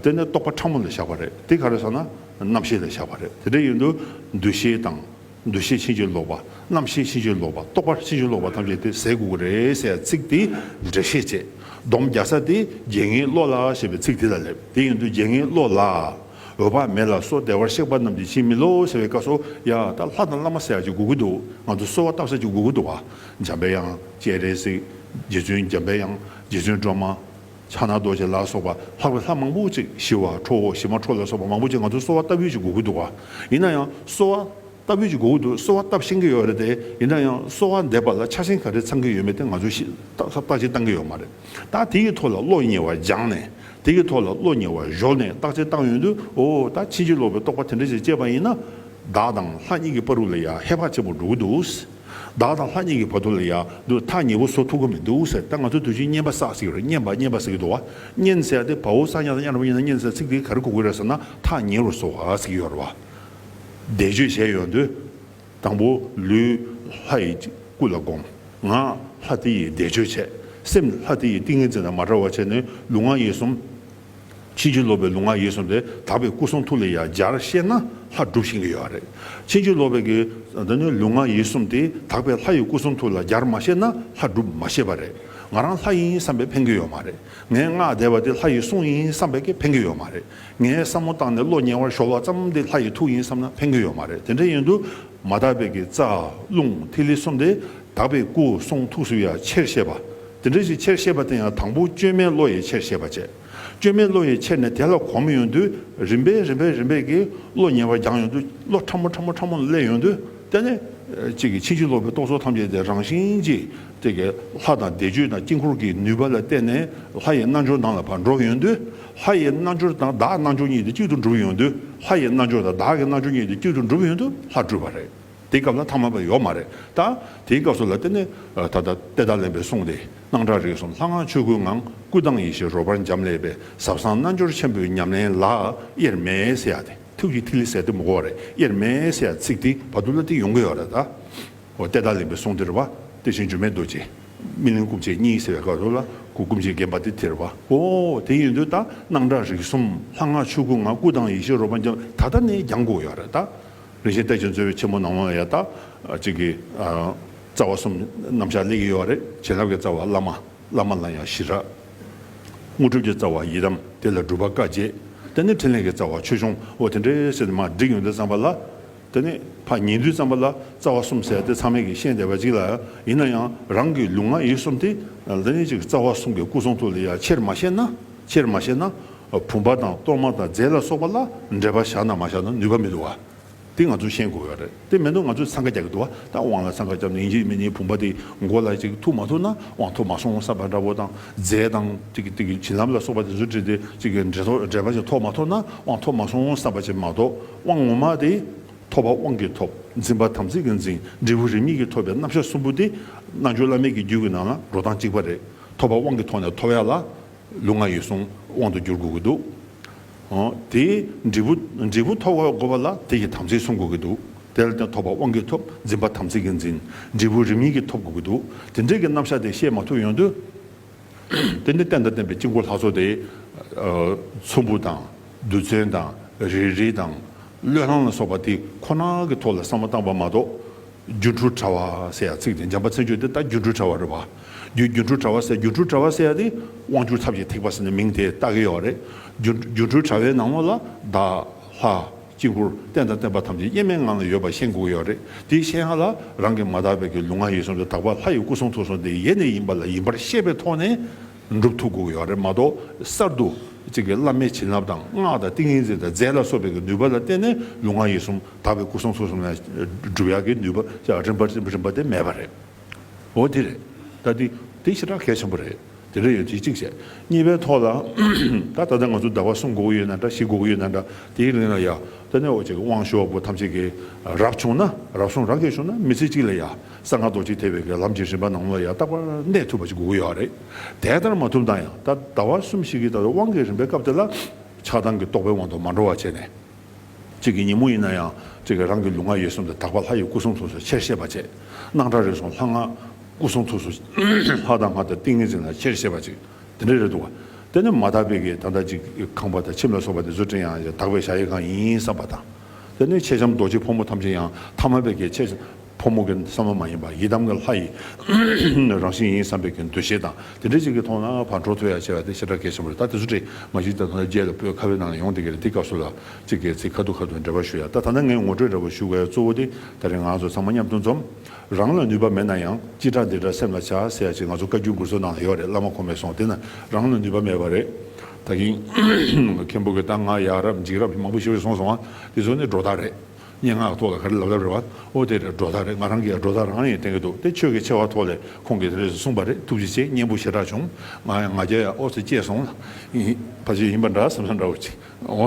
དེ་ནས་རྟོག་པ་ཕྲ་མོ་ལ་བཞག་པ་རེད། དེ་ག་རེ་ཟེར་ན་རྣམ་ཤེས་ལ་བཞག་པ་རེད། དེ་འདྲ་ཡིན་དུས་འདུ་ཤེས་དང་། འདུ་ཤེས་ཕྱིན་ཅི་ལོག་པ། རྣམ་ཤེས་ཕྱིན་ཅི་ལོག་པ། རྟོག་པ་ཕྱིན་ཅི་ལོག་པ་ཐམས་ཅད་དེ་ཟད་དགོས་ཀྱི་རེད་ཟེར་ཚིག་དེ་འགྲེལ་བཤད་བྱས། སྡོམ་རྒྱག་ས་དེ་རྒྱལ་ངེས་བློ་ལ་ཞེས་པའི་ཚིག་དེ་ལ་སླེབས། དེ་ཡིན་དུས་རྒྱལ་ངེས་བློ་ལ། འོད་དཔག་མེད་ལ་སོགས་བདེ་བར་གཤེགས་པ་རྣམས་ཀྱིས་ཕྱིར་མི་སློབ་ཟེར་བའི་སྐབས་སུ་ཡ་ད་ལྷ་དང་བླ་མ་ཟེར་ཡ་ཅིག་དགོས་ཀྱི་འདུག་ང་ཚོ་གསོལ་བ་བཏབ་ས་ཅིག་དགོས་ཀྱི་འདུག་བ། འཇམ་པའི་དབྱངས་སྤྱན་རས་གཟིགས། རྗེ་བཙུན་འཇམ་པའི་དབྱངས། རྗེ་བཙུན་སྒྲོལ་མ། ཕྱག་ན་རྡོ་རྗེ་ལ་སོགས་པ་ལྷག་པའི་ལྷ་མང་པོ་ཅིག་ཞི་བ་ཁྲོ་བོ་ཞི་མ་ཁྲོ་ལ་སོགས་པ་མང་པོ་ཅིག་ང་ཚོ་གསོལ་བ་བཏབ་ཡུལ་ཅིག་དགོས་ཀྱི་འདུག་བ། ཡིན་ན་ཡང་གསོལ་བ་བཏབ་ཡུལ་ཅིག་དགོས་ཀྱི་འདུག་གསོལ་བ་བཏབ་ཤེས་ཀྱི་ཡོད་རེད་དེ། ཡིན་ན་ཡང་གསོལ་བ་འདེབས་པ་ལ་ཆ་ཤས་ག་རེ་ཚང་གི་ཡོད་མེད་དེ་ང་ཚོས་ཤེས་བརྟག་བརྟག་དཔྱད་བཏང་གི་ཡོད་མ་རེད། ད་དེ་ཡི་ཐོག་ལ་བློ་ཉེ་བར་སྦྱངས་ནས། དེ་གི་ཐོག་ལ་བློ་ཉེ་བར་གཞོལ་ནས་བརྟག་དཔྱད་བཏང་ཡོང་དུས། འོ་ད་ཕྱིན་ཅི་ལོག་པའི་རྟོག་པ་དེ་འདྲ་ཞིག་སྐྱེས་པ་ཡིན་ན། བདག་དང་ལྷ་གཉིས་ཀྱི་བར་དུ་ལ་ཡ་ཧེ་བག་ཆེན་པོ་འགྲོ་གི་འདུག་བདག་དང་ལྷ་གཉིས་ཀྱི་བར་དུ་ལ་ཡ་འདུག་ཐག་ཉེ་པོ་བཟོ་ཐུབ་ཀྱི་མི་འདུག་ཟེར། ད་ང་ཚོ་དུས་རྒྱུན་བསྙེན་པ་བསགས་ཟེར་གྱི་རེད། བསྙེན་པ་བསྙེན་པ་ཟེར་གྱི་འདུག་བ། བསྙེན་ཟེར་ཡ་དེ་བའོ་ས་ཉ་དང་ཉ་ར་བ་ཉི་ན་བསྙེན་ཟེར་ཚིག་དེ་ག་རེ་གོ་གི་རེད་ཟེར་ན་ཐག་ཉེ་རུ་བཟོ་བ་ཟེར་གྱི་ཡོད་རེད་བ། བཟླས་བརྗོད་བྱས་ཡོང་དུས། དང་པོ་ལུས་ལྷ་ཡི་སྐུ་ལ་བསྒོམ། ངག་ལྷ་དེ་ཡི་བཟླས་བརྗོད་བྱས། སེམས་ལྷ་དེ་ཡི་ཏིང་ངེ་འཛིན་དང་མ་བྲལ་བ་བྱས་ནས་ལུས་ངག་ཡིད་གསུམ། ཕྱིན་ཅི་ལོག་པའི་ལུས་ངག་ཡིད་གསུམ་དེ་དག་པའི་སྐུ་གསུང་ཐུགས་ལ་ཡང་སྦྱར་ཤེས་ན་ལྷ་སྒྲུབ་ཤེས་ཀྱི་ཡོད་རེད། ཕྱིན་ཅི་ལོག་པའི་གི་འདི་ནི་ལུས་ངག་ཡིད་གསུམ་དེ་དག་པའི་ལྷ་ཡི་སྐུ་གསུང་ཐུགས་ལ་སྦྱར་མ་ཤེས་ན་ལྷ་སྒྲུབ་མ་ཤེས་པ་རེད། ང་རང་ལྷ་ཡིན་བསམ་པས་ཕན་གྱི་ཡོད་མ་རེད། ངའི་སྔགས་བཟླས་པ་དེ་ལྷ་ཡི་གསུང་ཡིན་བསམ་པས་ཀྱི་ཕན་གྱི་ཡོད་མ་རེད། ངས་བསམ་བློ་བཏང་ནས་བློ་ཉེ་བར་གཞོལ་བ་ཙམ་དེ་ལྷ་ཡི་ཐུགས་ཡིན་བསམ་ན་ཕན་གྱི་ཡོད་མ་རེད། དེ་འདྲ་ཡིན་དུས་མ་དག་པའི་གི་རྩ་རླུང་ཐིག་ལེ་གསུམ་དེ་དག་པའི་སྐུ་གསུང་ཐུགས་སུ་ཡང་ཆེར་བཤད་པ། དེ་འདྲ་ཞིག་ཆེར་བཤད་པ་དེ་ཡང་དང་པོ་བཅོས་མའི་བློ་ཡིས་ཆེར་བཤད་པ་བྱས། བཅོས་མའི་བློ་ཡིས་ཆེར་ནས་དེ་ལ་གོམས་ཡོང་དུས་རིམ་པས་རིམ་པས་རིམ་པས་ཀྱི་བློ་ཉེ་བར་སྦྱངས་ཡོང་དུས་བློ་ཕྲ་མོ་ཕྲ་མོ་ཕྲ་མོ་ལ་སླེབས་ཡོང་དུས་དེ་ནས་གཅིག་གི་ཕྱིན་ཅི་ལོག་པའི་རྟོག་ཚོགས་ཐམས་ཅད་དེ་རང་བཞིན་གྱིས། དེ་གའི་ལྷ་དང་བཟླས་བརྗོད་དང་དཀྱིལ་འཁོར་གྱི་ནུས་པ་ལ་བརྟེན་ནས་ལྷ་ཡི་རྣལ་འབྱོར་ནང་ལ་ཕར་འགྲོ་ཡོང་དུས། ལྷ་ཡི་རྣལ་འབྱོར་དང་བདག་རྣལ་འབྱོར་གཉིས་དེ་གཅིག་ཏུ་འགྲུབ་ཡོང་དུས། ལྷ་ཡི་རྣལ་འབྱོར་དང་བདག་གི་རྣལ་འབྱོར་གཉིས་དེ་གཅིག་ཏུ་འགྲུབ་ཡོང་དུས་ལྷ་གྲུབ་པ་རེད། དེའི་སྐབས་ལ་ཐ་མལ་པ་ཡོད་མ་རེད། ད་དེའི་སྐབས་སུ་ལ་དེ་ནི་ད་ལྟ་ཏེ་ད་ལེན་པའི་གསུང་དེ། སྣང་གྲགས་རིག་གསུམ་ལྷ་སྔགས་ཆོས་སྐུའི་ངང་། སྐུ་དང་ཡེ་ཤེས་རོལ་པར་འབྱམས་ཀླས་པའི། ཟབ་གསང་རྣལ་འབྱོར་ཆེན་པོའི་ཉམས་ལེན་ལ། དབྱེར་མེད་ཟེར་ཡ་དེ། ཐུགས་ཀྱི་ཐིག་ལེ་ཟེར་དེ་མི་གོ་བ་རེད། དབྱེར་མེད་ཟེར་ཡ་ཚིག་དེ་བར་དུ་ལ་དེ་ཡོང་གི་ཡོད་རེད་ད། འོ་ཏེ་ད་ལེན་པའི་གསུང་དེ་རེད་བ། དེ་བཞིན་སྒྱུ་མའི་རྡོ་རྗེ། སྨིན་གླིང་སྐུ་མཆེད་གཉིས་ཟེར་བའི་སྐབས་སུ་ལ་སྐུ་སྐུ་མཆེད་བརྒྱན་པ་དེ་དེ་རེད་བ། འོ་དེ་ཡིན་དུས་ད་སྣང་གྲགས་རིག་གསུམ་ལྷ་སྔགས་ཆོས་སྐུའི་ངང་། སྐུ་དང་ཡེ་ཤེས་རོལ་པར་འབྱམས། ད་ལྟ་ནས་སྦྱང་དགོས་ཡོད་རེད་ད། རིན་ཆེན་གཏེར་ཆེན་མཛོད་པའི་ཆེན་མོ་ནང་ལ་ཡ་ད། གཅིག་གི། རྩ་བ་གསུམ་རྣམ་གཞག་སླེབས་ཀྱི་ཡོད་རེད། བྱིན་རླབས་ཀྱི་རྩ་བ་བླ་མ། བླ་མ་ལ་ཡང་ཞི་རགས། དངོས་གྲུབ་ཀྱི་རྩ་བ་ཡི་དམ། དེ་ལ་སྒྲུབ་པ་བཀའ་བརྒྱད། དེ་ནས་ཕྲིན་ལས་ཀྱི་རྩ་བ་ཆོས་སྐྱོང་། འོ་དེ་འདྲའི་ཟེར་ནས་མར་བསྒྲིགས་ཡོང་དུས་ཙམ་པ་ལ། དེ་ནས་ཕར་ཉན་དུས་ཙམ་པ་ལ་རྩ་བ་གསུམ་ཟེར་དེ་ཚང་མས་ཀྱིས་ཤེས་བསྡད་པ་ཅིག་ལ། ཡིན་ན་ཡང་རང་གི་ལུས་ངག་ཡིད་གསུམ་དེ། དེ་ནས་ཅིག་རྩ་བ་གསུམ་གྱི་སྐུ་གསུང་ཐུགས་ལ་ཡ་ཆེར་མ་ཤེས་ན། ཆེར་མ་ཤེས་ན། བུམ་པ་དང་གཏོར་མ་དང་རྫས་ལ་སོགས་པ་ལ་འབྲེལ་བ་བཞག་ན་མ་བཞག་ན་ནུས་པ་མི་འདུག་བ། དེ་ང་ཚོས་ཤེས་དགོས་ཡོད་རེད། དེ་མེད་དུས་ང་ཚོས་འཚང་ཁ་རྒྱག་གི་འདུག་བ། ད་དབང་ལ་འཚང་ཁ་བརྒྱབ་ནས་ཡིན་གཅིག་མིན་གཉིས་བུམ་པ་དེ་མགོ་ལ་ཅིག་ཐུག་མ་ཐུབ་ན་དབང་ཐོབ་མ་སོང་བསམ་པ་འདྲ་པོ་དང་། རྫས་དང་དེ་གི་དེ་གི་བྱིན་རླབས་ལ་སོགས་པ་དེ་ཚོ་བྲིས་ཏེ་ཅིག་གི་འབྲེལ་ཐོག་འབྲེལ་པ་ཅིག་ཐོབ་མ་ཐུབ་ན་དབང་ཐོབ་མ་སོང་བསམ་པ་ཅིག་མ་གཏོགས། དབང་ངོ་མ་དེ་ཐོབ་པ་དབང་གིས་ཐོབ། འཛིན་པ་དམ་ཚིག་གིས་འཛིན། འབྲས་བུ་རིམ་གཉིས་ཀྱིས་ཐོབ་པའི་རྣམ་གཞག་གསུམ་པོ་དེ། རྣལ་འབྱོར་བླ་མེད་ཀྱི་རྒྱུད་ཀྱི་ནང་ལ་འགྲོ་སྟངས་གཅིག་པ་རེད། ཐོབ་པ་དབང་གི་ཐོག་ནས་ཐོབ་ཡ་ལ། ལུས་ངག་ཡིད་གསུམ་དབང་དུ་འགྱུར་དགོས་ཀྱི་འདུག་འོ། དེའི་འབྲས་བུ། འབྲས་བུ་ཐོབ་དགོས་པ་ལ་དེ་ཡི་དམ་ཚིག་སྲུང་དགོས་ཀྱི་འདུག་དེ་ལ་བརྟེན་ཐོབ་པ་དབང་གིས་ཐོབ། འཛིན་པ་དམ་ཚིག་གིས་འཛིན། འབྲས་བུ་རིམ་གཉིས་ཀྱིས་ཐོབ་དགོས་ཀྱི་འདུག་དེ་འདྲའི་གི་རྣམ་གཞག་དེ་ཤེས་མ་ཐུབ་ཡོང་དུས། དེ་ནི་རྟེན་དང་བརྟེན་པའི་དཀྱིལ་འཁོར་ལྷ་ཚོགས་དེ། ཨ། ཚོམ་བུ་དང་། རྡུལ་ཚོན་དང་། རིལ་རིལ་དང་། བློས་བསླང་ལ་སོགས་པ་དེ་ཁོ་ན་གི་ཐོག་ལ་བསམ་བློ་བཏང་པ་མ་གཏོགས། སྒྱུ་འཕྲུལ་དྲ་བ་ཟེར་ཡ་ཚིག་དེ་འཇམ་དཔལ་མཚན་བརྗོད་དེ་ད་སྒྱུ་འཕྲུལ་དྲ་བ་རེད་བ། སྒྱུ་སྒྱུ་འཕྲུལ་དྲ་བ་ཟེར། སྒྱུ་འཕྲུལ་དྲ་བ་ཟེར་ཡ་དེ་དབང་སྒྱུར་ཐབས་ཀྱི་ཐེག་པ་ཟེར་ནས་མིང་དེ་བཏགས་ཀྱི་ཡོད་རེད། སྒྱུ་སྒྱུ་འཕྲུལ་དྲ་བའི་ནང་ལོགས་ལ་བདག་ལྷ་དཀྱིལ་འཁོར་རྟེན་དང་བརྟེན་པ་ཐམས་ཅད་དབྱེར་མེད་ངང་ལ་ཡོད་པ་ཤེས་དགོས་ཀྱི་ཡོད་རེད། དེ་ཤེས་ཡ་ལ་རང་གི་མ་དག་པའི་གི་ལུས་ངག་ཡིད་གསུམ་དེ་དག་པ་ལྷ་ཡི་སྐུ་གསུང་ཐུགས་གསུམ་དེ་ཡེ་ནས་ཡིན་པ་ལ་ཡིན་པར་ཤེས་པའི་ཐོག་ནས། འགྲུབ་ཐུབ་དགོས་ཡོད་རེད་མ་གཏོགས། གསར་དུ་གཅིག་གི་བླ་མའི་བྱིན་རླབས་དང་སྔགས་དང་ཏིང་ངེ་འཛིན་དང་རྫས་ལ་སོགས་པའི་གི་ནུས་པ་ལ་བརྟེན་ནས་ལུས་ངག་ཡིད་གསུམ་དག་པའི་སྐུ་གསུང་ཐུགས་གསུམ་ལ་སྒྲུབ་ཡག་གི་ནུས་པ་རིམ་པ་རིམ་པ་དེ་མེད་པ་རེད། འོ་དེ་རེད། ད་དེ་དེ་ཞེ་དྲག་གལ་ཆེན་པོ་རེད། དེ་འདྲ་ཡོད་དེ་གཅིག་བྱས། གཉིས་པའི་ཐོག་ལ། ད་ད་ལྟ་ང་ཚོ་ཟླ་བ་གསུམ་དགོས་ཀྱི་ཡོད་ན་འདྲ། བཞི་དགོས་ཀྱི་ཡོད་ན་འདྲ། དེའི་རིང་ལ་ཡ། དེ་ནས་འོ་ཅིག་དབང་ཞུ་བ་པོ་ཐམས་ཅད་ཀྱིས་རབ་བྱུང་ན། རབ་བྱུང་རབ་རྒྱས་བྱུང་ན་མི་ཚེ་གཅིག་ལ་ཡ། གསང་སྔགས་རྡོ་རྗེ་ཐེག་པའི་གི་ལམ་གྱི་རིམ་པ་ནང་ལ་ཡ་རྟག་པར་གནས་ཐུབ་པ་ཅིག་དགོས་ཀྱི་ཡོད་རེད། དེ་ལྟར་མ་ཐུབ་ན་ཡང་ད་ཟླ་བ་གསུམ་བཞི་གི་ད་དབང་གི་རིམ་པའི་སྐབས་དེ་ལ། ཆགས་སྡང་གི་རྟོག་པའི་དབང་དུ་མ་འགྲོ་བ་བྱས་ནས། གཅིག་གི་ཉིན་མོ་ཡིན་ན་ཡང་གཅིག་གི་རང་གི་ལུས་ངག་ཡིད་གསུམ་དུ་དག་པ་ལྷ་ཡི་སྐུ་གསུང་ཐུགས་སུ་ཆེར་བཤད་པ་བྱས། སྣང་གྲགས་རིག་གསུམ་ལྷ་སྔགས་སྐུ་གསུང་ཐུགས་སུ་ལྷ་དང་སྔགས་དང་ཏིང་ངེ་འཛིན་ལ་ཆེར་བཤད་པ་ཅིག་དེ་འདྲ་རེད་འདུག་བ། དེ་ནི་མ་དག་པའི་གི་ད་ལྟ་ཅིག་ཁང་པ་དང་ཁྱིམ་ལ་སོགས་པ་དེ་ཚོ་སྤྲིང་ཡང་དག་པའི་གཞལ་ཡས་ཁང་ཡིན་བསམ་པ་དང་། དེ་ནི་མཆེད་ལྕམ་རྡོ་རྗེ་ཕོ་མོ་ཐམས་ཅད་ཡང་ཐ་མལ་པའི་གི་མཆེད་ཕོ་མོ་གི་བསམ་བློ་མ་ཡིན་པ་ཡི་དམ་གྱི་ལྷ་ཡི་རང་བཞིན་ཡིན་བསམ་པའི་གི་འདུ་ཤེས་དང་དེ་འདྲ་ཅིག་གི་ཐོག་ན་ཕར་འགྲོ་ཐུབ་ཡ་བྱས་པ་དེ་ཞེ་དྲག་གལ་ཆེན་པོ་རེད། ད་དེ་ཚོ་དེ་མ་གཞི་ད་ཐོག་ན་རྗེས་ལ་བོད་ཁ་བའི་ནང་ལ་ཡོང་བསྡད་ཀྱི་རེད། དེ་སྐབས་སུ་ལ་ཅིག་གི་ཚིག་ཁ་ཐུག་ཁ་ཐུག་འགྲེལ་པ་ཞུ་ཡ། ད་ད་ལྟ་ངས་ངོ་སྤྲོད་འདྲ་པོ་ཞུ་དགོས་ཡ་གཙོ་བོ་དེ་ད་རེས་ང་ཚོ་ཚང་མ་མཉམ་དུ་འཛོམས། རང་ལ་ནུས་པ་མེད་ན་ཡང་སྤྱི་དགྲ་འདི་དགྲ་སེམས་ལ་བྱ་ཟེར་ཡ་ཅིག་ང་ཚོ་བཀའ་བརྒྱུད་མགུར་མཚོ་ནང་ལ་ཡོད་རེད། བླ་མ་ཁོ་མོས་གསུངས། དེ་ན་རང་ལ་ནུས་པ་མེད་པ་རེད། ད་གིན་མཁན་པོ་གི་ད་ང་ཡ་རབས་འཇིགས་རབས་མང་པོ་ཞིག་གསུངས་སོང་བ། དེ་ཚོ་ནི་སྒྲོ་བཏགས་རེད། སྙན་ངག་ཐོག་ལ་ག་རེ་ལབ་ལབ་རེད་བ། ཨོ་དེ་རེད། སྒྲོ་བཏགས་རེད། ང་རང་གིས་ཡང་སྒྲོ་བཏགས་རང་ཡིན་བསྟན་གྱི་འདུག་དེ་ཆོས་ཀྱི་ཆེ་བ་ཐོག་ལས་ཁོང་གིས་དེ་རེས་གསུངས་པ་རེད། ཐུགས་རྗེ་ཆེ། སྙན་པོ་ཞེ་དྲག་བྱུང་། ང་ང་རྒྱལ་ཡང་ཨོ་ཙི་སྐྱེས་སོང་ལ། ཕལ་ཆེར་ཡིན་པ་འདྲ་བསམ་བསམ་འདྲ་བོ་ཅིག་འོ་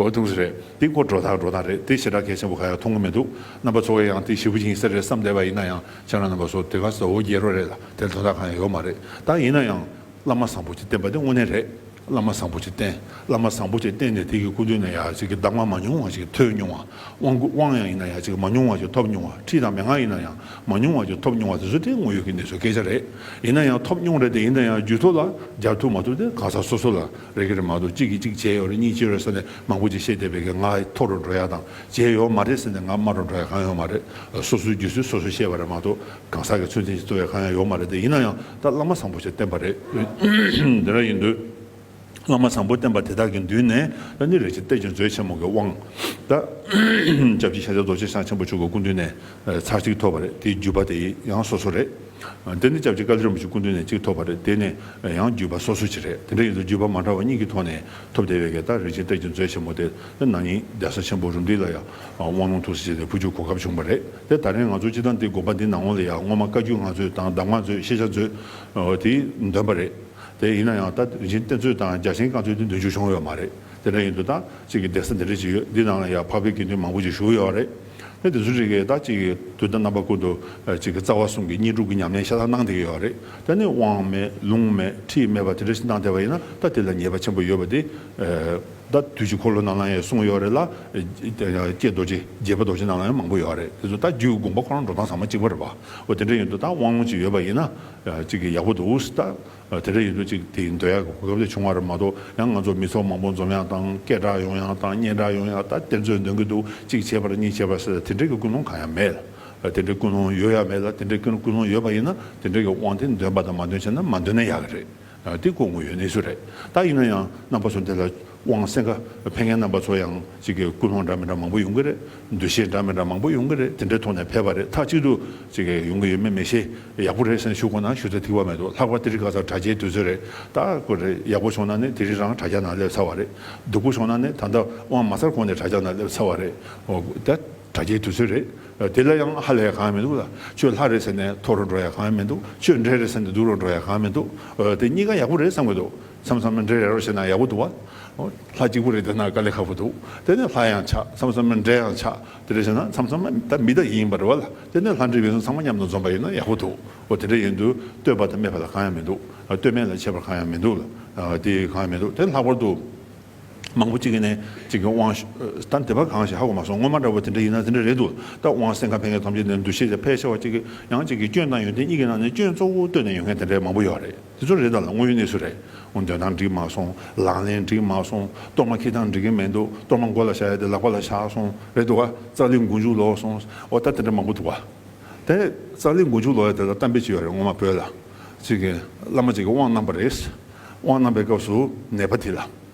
འོ་ཐུགས་རྗེ་རེད། དེ་ཁོ་སྒྲོ་བཏགས་སྒྲོ་བཏགས་རེད། དེ་ཞེ་དྲག་གལ་ཆེན་པོ་ག་ཡང་མཐོང་གི་མི་འདུག་རྣམ་པ་ཚོ་གས་ཡང་དེ་ཞེ་པོ་ཅིག་ཡིན་ས་རེད་བསམ་བསྡད་པ་ཡིན་ན་ཡང་ཁྱེད་རང་རྣམ་པ་ཚོ་དེ་ག་ས་འོ་རྒྱལ་རོ་རེད་ལ། དེར་དོན་དག་གང་ཡང་ཡོད་མ་རེད། ད་ཡིན་ན་ཡང་། བླ་མ་བཟང་པོ་ཅིག་བསྟེན་པ་དེ་དངོས་གནས་རེད། བླ་མ་བཟང་པོ་ཅིག་བསྟེན། བླ་མ་བཟང་པོ་ཅིག་བསྟེན་ནས་དེ་གི་སྐུ་མདུན་ན་ཡ་ཅིག་གི་གདམས་ངག་མ་མྱོང་བ་ཅིག་ཐོས་མྱོང་བ། དབང་དབང་ཡང་ཡིན་ན་ཡ་ཅིག་མ་མྱོང་བ་ཅིག་ཐོབ་མྱོང་བ། ཁྲིད་དང་མན་ངག་ཡིན་ན་ཡང་མ་མྱོང་བ་ཅིག་ཐོབ་མྱོང་བ་དེ་ཚོ་དེ་དངོས་ཡོད་ཀྱི་གནས་ཚུལ་སྐད་ཆ་རེད། ཡིན་ན་ཡང་ཐོབ་མྱོང་རེད་དེ། ཡིན་ན་ཡང་རྒྱུད་ཐོག་ལ་སྦྱར་ཐུབ་མ་ཐུབ་དེ་གང་ཟག་སོ་སོ་ལ་རེད་ཀྱི་རེད་མ་གཏོགས། གཅིག་གིས་གཅིག་བྱས་ཡོད་རེད། གཉིས་བྱས་ཡོད་རེད་ཟེར་ནས་མང་པོ་ཅིག་བཤད་བསྡད་པའི་གི་ང་མཐོ་རུ་འགྲོ་ཡ་དང་བྱས་ཡོད་མ་རེད་ཟེར་ནས་ང་དམའ་རུ་འགྲོ་ཡ་གང་ཡོད་མ་རེད། སོ་སོའི་རྒྱུད་ཚོད་སོ་སོས་བཤད་པ་རེད་མ་གཏོགས། གང་ཟག་གི་ཚུལ་མཐུན་ཞིག་བརྩི་བའི་གང་ཡང་ཡོད་མ་རེད་དེ། ཡིན་ན་ཡང་ད་བླ་མ་བཟང་པོ་ཞིག་བསྟེན་པ་རེད། འདི་འདྲ་ཡིན་དུས། བླ་མ་བཟང་པོ་བསྟེན་པ་དེ་དག་གི་མདུན་ནས་ད་ནི་རིན་ཆེན་གཏེར་གྱི་མཛོད་ཆེན་མོ་གི་དབང་ད་སྐྱབས་རྗེ་ཤཱཀྱ་རྡོ་རྗེ་འཆང་ཆེན་པོ་མཆོག་གི་སྐུ་མདུན་ནས་ཚར་གཅིག་ཐོབ་པ་རེད། དེའི་བརྒྱུད་པ་དེ་ཡང་སོ་སོ་རེད། དེ་ནི་སྐྱབས་རྗེ་བཀའ་བརྒྱུད་རིན་པོ་ཆེའི་སྐུ་མདུན་ནས་གཅིག་ཐོབ་པ་རེད། དེ་ནས་ཡང་བརྒྱུད་པ་སོ་སོ་ཅིག་རེད། དེ་འདྲ་ཡིན་དུས་བརྒྱུད་པ་མ་འདྲ་བ་གཉིས་ཀྱི་ཐོག་ནས་ཐོབ་བསྡད་པའི་གི་ད་རིན་ཆེན་གཏེར་གྱི་མཛོད་ཆེན་མོ་དེ་ད་ན་ནིང་གདན་ས་ཆེན་པོ་རུ་འདི་ལ་ཡང་དབང་ལུང་ཐུགས་སྲས་བྱས་ནས་ཕུལ་རྒྱུའི་གོ་སྐབས་བྱུང་བ་རེད། དེ་ད་རེས་ང་ཚོ་སྤྱི་བཏང་འདི་དགོན་པ་འདི་ནང་ལོགས་ལ་ཡང་སྔོན་མ་བཀའ་བརྒྱུད་ང་ཚོས་དང་གདམས་ངག་མཛོད་ཤེས་བྱ་མཛོད་དེ་འདོན་པ་རེད། དེ་ཡིན་ན་ཡང་ད་རིན་ཆེན་གཏེར་མཛོད་དང་རྒྱ་ཆེན་བཀའ་མཛོད་དེ་འདོན་རྒྱུ་བྱུང་ཡོད་མ་རེད། དེ་འདྲ་ཡིན་དུས་ད་གཅིག་གི་གདན་ས་འདི་འདྲ་ཅིག་ཡོད། འདི་ནང་ལ་ཡང་འཕགས་པའི་དགེ་འདུན་མང་པོ་ཅིག་བཞུགས་ཡོད་རེད། དེ་དེ་ཚོ་རིགས་ཀྱིས་ད་གཅིག་གི་དུས་དང་རྣམ་པ་ཀུན་ཏུ་གཅིག་གི་རྩ་བ་གསུམ་གྱི་དངོས་གྲུབ་ཀྱི་ཉམས་ལེན་ཤ་སྟག་གནང་བསྡད་ཀྱི་ཡོད་རེད། ད་ནི་དབང་མེད་ལུང་མེད་ཁྲིད་མེད་པ་དེ་འདྲ་ཞིག་གནང་བསྡད་པ་ཡིན་ན་ད་དེ་ལ་ཉེས་པ་ཆེན་པོ་ཡོད་པ་དེ། ད་དུས་ཀྱི་འཁོར་ལོ་ནང་ལ་ཡང་གསུངས་ཡོད་རེད་ལ། ཀྱེ་རྡོ་རྗེ་རྒྱལ་པོ་རྡོ་རྗེ་ནང་ལ་ཡང་མང་པོ་ཡོད་རེད། དེ་ཚོ་ད་རྒྱུད་དགོངས་པ་ཁོ་རང་འགྲོ་སྟངས་ཚང་མ་གཅིག་པ་རེད་པ། འོ་དེ་འདྲ་ཡིན་དུས་ད་དབང་ལུང་ཅིག་ཡོད་པ་ཡིན་ན་གཅིག་གི་ཡག་པོ་འདུག་ད། དེ་འདྲ་ཡིན་དུས་ཅིག་དེ་འདོན་ཡག་གི་གོ་སྐབས་དེ་བྱུང་བ་རེད་མ་གཏོགས། ཡང་ང་ཚོ་མི་ཚོགས་མང་པོ་འཛོམས་ཡག་དང་སྐད་གྲགས་ཡོང་ཡག་དང་སྙན་གྲགས་ཡོང་ཡག་ད་གཏེར་མཛོད་འདོན་གྱི་འདུག་གཅིག་བྱས་པ་རེད་གཉིས་བྱས་པ་ཟེར་དེ་འདྲའི་གི་ཀུན་སློང་གང་ཡང་མེད། དེ་འདྲའི་ཀུན་སློང་ཡོད་ཡག་མེད་ལ། དེ་འདྲའི་ཀུན་ཀུན་སློང་ཡོད་པ་ཡིན་ན་དེ་འདྲའི་གི་དབང་དེ་འདོན་པ་དང་མ་འདོན་བྱས་ན་མ་འདོན་ན་ཡག་གི་རེད། དེ་ཁོ་དངོས་ཡོད་གནས་ཚུལ་རེད། ད་ཡིན་ན་ཡང་རྣམ་པ་ཚོ་འདི་ལ་དབང་གསན་ག་ཕེབས་མཁན་རྣམ་པ་ཚོ་ཡང་གཅིག་གི་ཀུན་སློང་འདྲ་མི་འདྲ་མང་པོ་ཡོང་གི་རེད། འདུ་ཤེས་འདྲ་མི་འདྲ་མང་པོ་ཡོང་གི་རེད། དེ་འདྲའི་ཐོག་ནས་ཕེབས་པ་རེད། མཐའ་གཅིག་ཏུ་གཅིག་གི་ཡོང་གི་ཡོད་མེད་མི་ཤེས། ཡག་པོ་རེད་ཟེར་ནས་ཞུ་དགོས་ན་ཞུ་ས་ཐིག་པ་མེད་འདུག་ལྷག་པར་དེ་རིང་ཁ་སང་དྲ་རྒྱའི་དུས་ཚོད་རེད། ད་ཁོ་རེ་ཡག་པོ་བྱུང་ན་ནི་དེ་རིང་རང་དྲ་རྒྱ་ནང་སླེབས་ཚར་བ་རེད། སྡུག་པོ་བྱུང་ན་ནི་ད་ལྟ་དབང་མ་ཚར་གོང་ནས་དྲ་རྒྱ་ནང་སླེབས་ཚར་བ་རེད། འོ་ད། དྲ་རྒྱའི་དུས་ཚོད་རེད། དེ་ལ་ཡང་ཧ་ལས་ཡ་གང་ཡང་མི་འདུག་ལ། ཁྱོད་ལྷ་རེད་ཟེར་ནས་མཐོ་རུ་འགྲོ་ཡ་གང་ཡང་མི་འདུག་ཁྱོད་འདྲེ་རེད་ཟེར་ནས་སྡུག་རུ་འགྲོ་ཡ་གང་ཡང་མི་འདུག་དེ་གཉིས་ཀ་ཡག་པོ་རེད་བསམ་གི་འདུག་མཚམས་མཚམས་འདྲེ་རེད་རོ་བྱས་ན་ཡག་པོ་འདུག་བ། ལྷ་གཅིག་པུ་རེད་དེ་ན་དཀའ་ལས་ཁག་པོ་འདུག་དེ་ནས་ལྷ་ཡང་ཆགས། མཚམས་མཚམས་འདྲེ་ཡང་ཆགས། དེ་རེད་བྱས་ན་མཚམས་མཚམས་ད་མི་ད་ཡིན་པ་རེད་བ་ལ། དེ་ནས་ལྷ་འདྲེ་ཡོད་ཚང་མ་མཉམ་དུ་འཛོམས་པ་ཡིན་ན་ཡག་པོ་འདུག་འོ་དེ་འདྲ་ཡིན་དུས་བསྟོད་པ་དང་སྨད་པ་ལ་གང་ཡང་མི་འདུག་བསྟོད་སྨད་ལ་ཁྱད་པར་གང་ཡང་མི་འདུག་ལ། དེ་གང་ཡང་མི་འདུག་དེ་ལྷག་པར་དུ། མང་པོ་གཅིག་གིས་ནས་གཅིག་གི་དབང་ཞུ་ད་འདི་པ་གང་ཞིག་ཧ་གོ་མ་སོང་། སྔོན་མ་འདྲ་བོ་དེ་འདྲ་ཡིན་ན་དེ་འདྲ་རེད་འདུག་ད་དབང་གསན་ག་ཕེབས་མཁན་ཐམས་ཅད་ནས་འདུ་ཤེས་དེ་ཕལ་ཆེ་བ་གཅིག་གི་ཡང་གཅིག་གི་སྐྱོན་དང་ཡོན་ཏན་གཉིས་ཀྱི་ནང་ནས་སྐྱོན་གཙོ་བོ་བཏོན་ནས་ཡོང་མཁན་དེ་འདྲ་མང་པོ་ཡོད་རེད། དེ་ཚོ་རེད། ད་ལ་དངོས་ཡོད་གནས་ཚུལ་རེད། འོ་འདོན་སྟངས་འགྲིག་མ་སོང་། ལག་ལེན་འགྲིག་མ་སོང་། གཏོར་མ་འཁྱེར་སྟངས་འགྲིག་གི་མི་འདུག་གཏོར་མ་མགོ་ལ་བཞག་ཡ་དེ་ལག་པ་ལ་བཞག་སོང་། རེད་འདུག་ག་རྩ་ལི་མགོ་མཇུག་ལོག་སོང་། འོ་ད་དེ་འདྲ་མང་པོ་འདུག་ག་དེ་རྩ་ལི་མགོ་མཇུག་ལོག་ཡ་དེ་ལ་གཏམ་དཔེ་ཅིག་ཡོད་རེད། སྔོན་མ་བོད་ལ་གཅིག་གི་བླ་མ་གཅིག་གི་དབང་གནང་པ་རེད། དབང་གནང་པའི་སྐབས་སུ་ནད་པ་དེ་ལ།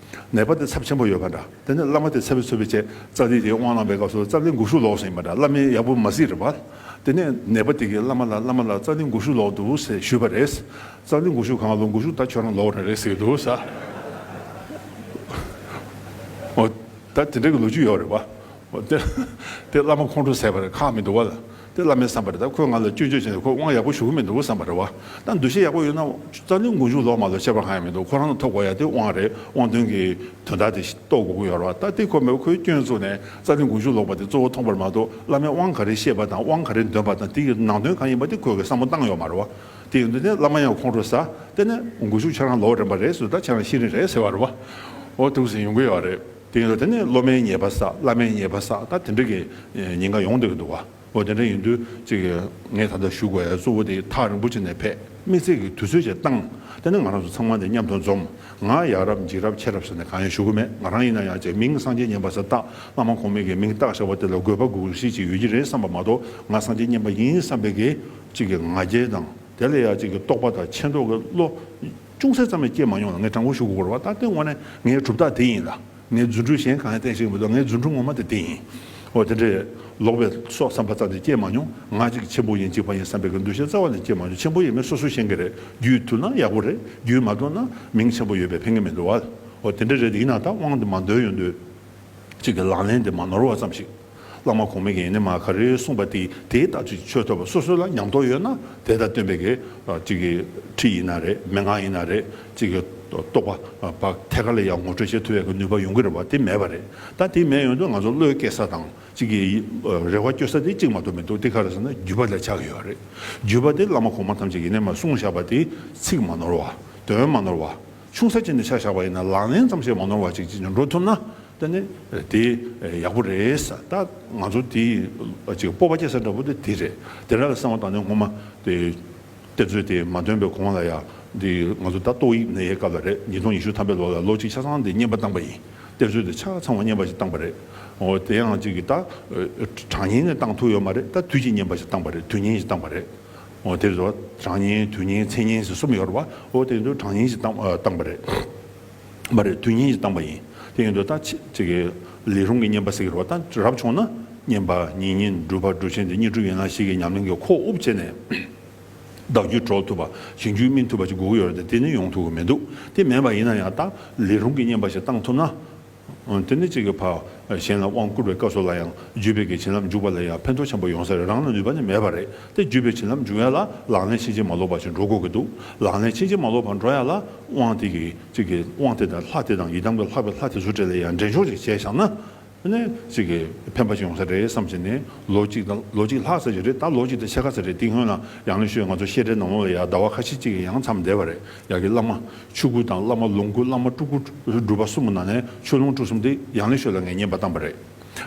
ནད་པ་དེ་ཚབས་ཆེན་པོ་ཡོད་པ་འདྲ། དེ་ནས་བླ་མ་དེ་ཚབ་ཚུབ་པའི་ཆེད་རྩ་ལི་དེ་དབང་གནང་པའི་སྐབས་སུ་རྩ་ལི་མགོ་གཞུག་ལོག་སོང་ཡིན་པ་འདྲ། བླ་མས་ཡག་པོ་མ་གཟིགས་རེད་པ། དེ་ནས་ནད་པ་དེ་གིས་བླ་མ་ལ་བླ་མ་ལ་རྩ་ལི་མགོ་གཞུག་ལོག་འདུག་ཟེར་ཞུས་པ་རེད། རྩ་ལི་མགོ་གཞུག་གང་ལོག་མགོ་གཞུག་ད་ཁྱོད་རང་ལོག་རེད་རེད་ཟེར་འདུག་ས། འོ། ད་དེ་འདྲ་གི་ལོ་རྒྱུས་ཡོད་རེད་པ། འོ་དེ་དེ་བླ་མ་ཁོང་ཁྲོ་ཟ་བ་རེད། ཁག་མི་འདུག་བ་ལ། དེ་བླ་མའི་བསམ་པ་རེད། ད་ཁོས་ང་ལ་སྐྱོན་བརྗོད་བྱས་ནས་ཁོས་དབང་ཡག་པོ་ཞུ་གི་མི་འདུག་བསམ་པ་རེད་བ། ད་འདུ་ཤེས་ཡག་པོ་ཡོད་ན་རྩ་ལི་མགོ་གཞུག་ལོག་མ་ལོག་ཁྱད་པར་གང་ཡང་མི་འདུག་ཁོ་རང་ལ་ཐོབ་དགོས་ཡ་དེ་དབང་རེད། དབང་དོན་གྱི་དོན་དག་དེ་རྟོགས་དགོས་ཀྱི་ཡོད་རེད་བ། ད་དེ་ཁོ་མེད་པ་ཁོའི་སྐྱོན་བཙུགས་ནས་རྩ་ལི་མགོ་གཞུག་ལོག་པ་དེ་གཙོ་བོ་མཐོང་པར་མ་གཏོགས། བླ་མས་དབང་ག་རེ་བཤད་པ་དང་དབང་ག་རེ་འདོན་པ་དང་དེ་ཡི་ནང་དོན་གང་ཡིན་པ་དེ་ཁོས་གི་བསམ་བློ་བཏང་ཡོད་མ་རེད་བ། དེ་ཡིན་དུས་ནས་བླ་མ་ཡང་ཁོང་ཁྲོ་ཟ། དེ་ནས་མགོ་གཞུག་ཁྱེད་རང་ལོག་རན་པ་རེད་ཟེར། ད་ཁྱེད་རང་ཤེས་རིན་རེད་ཟེར་བ་རེད་བ། འོ་དེ་འདྲ་ཟེར་ཡོང་གི་ཡོད་རེད། དེ་ཡིན་དུས་དེ་ནས་སློབ་མའི་ཉེས་པ་བསགས། བླ་མའི་ཉེས་པ་བསགས། ད་དེ་འདྲ་གི་ཉེན་ཁ་ཡོང་བསྡད་ཀྱི་འདུག་བ། འོ་དེ་འདྲ་ཡིན་དུས་ཅིག་ངས་ད་ལྟ་ཞུ་དགོས་ཡ་གཙོ་བོ་དེ་ཐག་རིང་པོ་ཅིག་ནས་ཕེབས། དམིགས་བསལ་གྱི་དུས་ཚོད་ཅིག་བཏང་། དེ་ནས་ང་རང་ཚོ་ཚང་མ་དེ་མཉམ་དུ་འཛོམས། ང་ཡག་རབས་འཇིགས་རབས་ཆེ་རབས་ཟེར་ནས་གང་ཡང་ཞུ་གི་མེད། ང་རང་ཡིན་ན་ཡང་ཅིག་མིང་སངས་རྒྱས་མཉན་པ་ཟེར་བཏགས། བླ་མ་གོང་མའི་གི་མིང་བཏགས་བཞག་པ་དེ་ལ་དགོས་པ་དགོས་གཞི་ཅིག་ཡོད་ཀྱི་རེད་བསམ་པ་མ་གཏོགས། ང་སངས་རྒྱས་མཉན་པ་ཡིན་བསམ་པའི་གི་ཅིག་གི་ང་རྒྱལ་དང་། དེ་ལ་ཡང་ཅིག་གི་རྟོགས་པ་དང་ཆེ་མདོག་གི་བློ་ཅུང་ཟད་ཙམ་ཡང་སྐྱེས་མ་མྱོང་ལ། ངས་དྲང་པོ་ཞུ་དགོས་རེད་བ། ད་དེ་དངོས་གནས་ངའི་གྲུབ་རྟགས་དེ་ཡིན་ལ། ངའི་རྫུ་འཕྲུལ་གཞན་གང་ཡང་བསྟན་ཤེས་མི་འདུག་ངའི་རྫུ་འཕྲུལ་ངོ་མ་དེ་དེ་ཡིན། འོ་དེ་འདྲའི་ལོག་པའི་སོགས་བསམ་པ་རྩ་ནས་སྐྱེས་མ་མྱོང་། ང་གཅིག་ཆེན་པོ་ཡིན་གཅིག་པ་ཡིན་བསམ་པའི་གི་འདུ་ཤེས་རྩ་བ་ནས་སྐྱེས་མ་མྱོང་། ཆེན་པོ་ཡིན་མིན་སོ་སོས་ཤེས་ཀྱི་རེད། རྒྱུད་ཐུབ་ན་ཡག་པོ་རེད། རྒྱུད་མ་ཐུབ་ན་མིང་ཆེན་པོ་ཡོད་པས་ཕན་གྱི་མི་འདུག་བ། འོ་དེ་འདྲ་རེད། དེ་ཡིན་ན་ད་དབང་དུ་མ་འདོན་ཡོང་དུས། གཅིག་གི་ལག་ལེན་དེ་མ་ནོར་བ་ཙམ་ཞིག་བླ་མ་གོང་མའི་གི་ཡིན་ནའི་མ་ག་རེ་གསུངས་པ་དེ་དེའི་ལྟར་ཅིག་ཆོས་ཐོབ་པ། སོ་སོ་ལ་ཉམས་རྟོགས་ཡོད་ན་དེ་དང་བསྟུན་པའི་གི་གཅིག་གི་ཁྲིད་ཡིན་ན་རེད། མན་ངག་ཡིན་ན་རེད། གཅིག་གི་རྟོགས་པ་ཐད་ཀར་ལ་ཡང་ངོ་སྤྲོད་བྱེད་ཐུབ་ཡག་གི་ནུས་པ་ཡོང་གི་རེད་བ། དེ་མེད་པ་རེད། ད་དེ་མེད་ཡོང་དུས་ང་ཚོ་བློའི་སྐྱེ་ས་དང་གཅིག་གི་རེ་བ་བཅོལ་ས་དེ་གཅིག་མ་གཏོགས་མི་འདུག་དེ་ག་རེ་ཟེར་ན་རྒྱུད་པ་ལ་ཆགས་ཡོད་རེད། རྒྱུད་པ་དེ་བླ་མ་གོང་མ་ཐམས་ཅད་ཀྱིས་ཡིན་ནའི་མ་གསུངས་བཞག་པ་དེ་ཚིག་མ་ནོར་བ། དོན་མ་ནོར་བ། ཆུང་ས་ཅིག་ནས་ཆ་བཞག་པ་ཡིན་ན་ལག་ལེན་ཙམ་ཞིག་མ་ནོར་བ་ཅིག་ཅིག་འགྲོ་ཐུབ་ན་དེ་ནི་དེ་ཡག་པོ་རེད་ས། ད་ང་ཚོ་དེ་ཅིག་སྤོབས་པ་སྐྱེ་ས་འདྲ་པོ་དེ་དེ་རེད། དེ་འདྲ་ལ་བསམ་བློ་བཏང་ནས་སྔོན་མ་དེ་གཏེར་མཛོད་དེ་མ་འདོན་པའི་གོང་ལ་ཡ། འདི་ང་ཚོ་ད་ཏོག་དབྱིབས་ནད་ཡའི་སྐབས་ལ་རེད། ཉིས་སྟོང་ཉི་ཤུ་ཐམ་པའི་ལོ་ལ་ལོ་གཅིག་ཆ་ཚང་དེ་རྔན་པ་བཏང་པ་ཡིན། གཏེར་མཛོད་དེ་ཆ་ཚང་བ་རྔན་པ་ཞིག་བཏང་པ་རེད། འོ་དེ་ཡང་གཅིག་གི་ད་གྲངས་རྙིང་ནས་བཏང་ཐུབ་ཡོད་མ་རེད། ད་དུས་ཀྱི་རྔན་པ་ཞིག་བཏང་པ་རེད། དུས་རྙིང་ཞིག་བཏང་པ་རེད། འོ་དེ་ཚོ་གྲངས་རྙིང་དུས་རྙིང་མཚན་རྙིང་ཞེས་གསུམ་ཡོད་རེད་བ། འོ་དེ་ཚོ་གྲངས་རྙིང་ཞིག་བཏང་ཨ། བཏང་པ་རེད། མ་རེད། དུས་རྙིང་ཞིག་བཏང་པ་ཡིན། དེ་ཡིན་དུས་ད་ཅི་ཅིག་གི་ལས་རུང་གི་རྔན་པ་ཟེར་གི་རེད་བ། ད་རབ་བྱུང་ན་རྔན་པ་ཉེ་བསྙེན་སྒྲུབ་པ་སྒྲུབ་ཆེན་དེ་དངོས་གྲུབ་ཡན་ལག་བཞི་གི་ཉམས་ལེན་གྱི་ཁོག་དབུབ་བྱས་ནས་བདག་རྒྱུད་གྲོལ་ཐུབ་པ། གཞན་རྒྱུད་སྨིན་ཐུབ་པ་ཅིག་དགོས་ཀྱི་ཡོད་རེད་དེ། དེ་ནི་ཡོང་ཐུབ་ཀྱི་མི་འདུག་དེ་མེད་པ་ཡིན་ན་ཡང་ད་ལས་རུང་གི་རྔན་པ་ཞིག་བཏང་ཐུབ་ན། དེ་ནི་གཅིག་གི་ཕར་གཞན་ལ་དབང་བསྐུར་བའི་སྐབས་སུ་ལ་ཡང་བརྒྱུད་པའི་གི་བྱིན་རླབས་འཇུག་པ་ལ་ཡང་ཕན་ཐོགས་ཆེན་པོ་ཡོང་ས་རེད། རང་ལ་ནུས་པ་ནི་མེད་པ་རེད། དེ་བརྒྱུད་པའི་བྱིན་རླབས་འཇུག་ཡ་ལ་ལག་ལེན་ཕྱིན་ཅི་མ་ལོག་པ་ཞིག་འགྲོ་དགོས་ཀྱི་འདུག་ལག་ལེན་ཕྱིན་ཅི་མ་ལོག་པར་འགྲོ་ཡ་ལ་དབང་དེ་གི་གཅིག་གི་དབང་དེ་དང་ལྷ་དེ་དང་ཡི་དམ་གྱི་ལྷ་པའི་ལྷ་དེ་ཚོ་གྲས་ལ་ཡང་འདྲེན་འཇོག་ཅིག་བྱས་བཞག་ན། ནས་གཅིག་གི་ཕན་པ་ཞིག་ཡོང་ས་རེད་བསམ་བྱས་ནས། ལོ་གཅིག་དང་ལོ་གཅིག་ལྷག་ཙམ་ཞིག་རེད། ད་ལོ་གཅིག་དང་ཕྱེད་ཀ་ཙམ་རེད། དེ་སྔོན་ལ་ཡང་ནས་ཤོད། ང་ཚོ་བཤད་གྲྭའི་ནང་ལོགས་ལ་ཡང་ཟླ་བ་ཁ་ཤས་གཅིག་གི་ཡང་མཚམས་བསྡད་པ་རེད། ཡ་གི་བླ་མ་ཆོས་སྐུ་དང་བླ་མ་ལོངས་སྐུ་བླ་མ་སྤྲུལ་སྐུ་སྒྲུབ་པ་གསུམ་གྱི་ནང་ནས་ཆོས་ལོངས་སྤྲུལ་གསུམ་དེ་ཡང་ནས་ཤོད་ལ་ངས་རྔན་པ་བཏང་པ་རེད།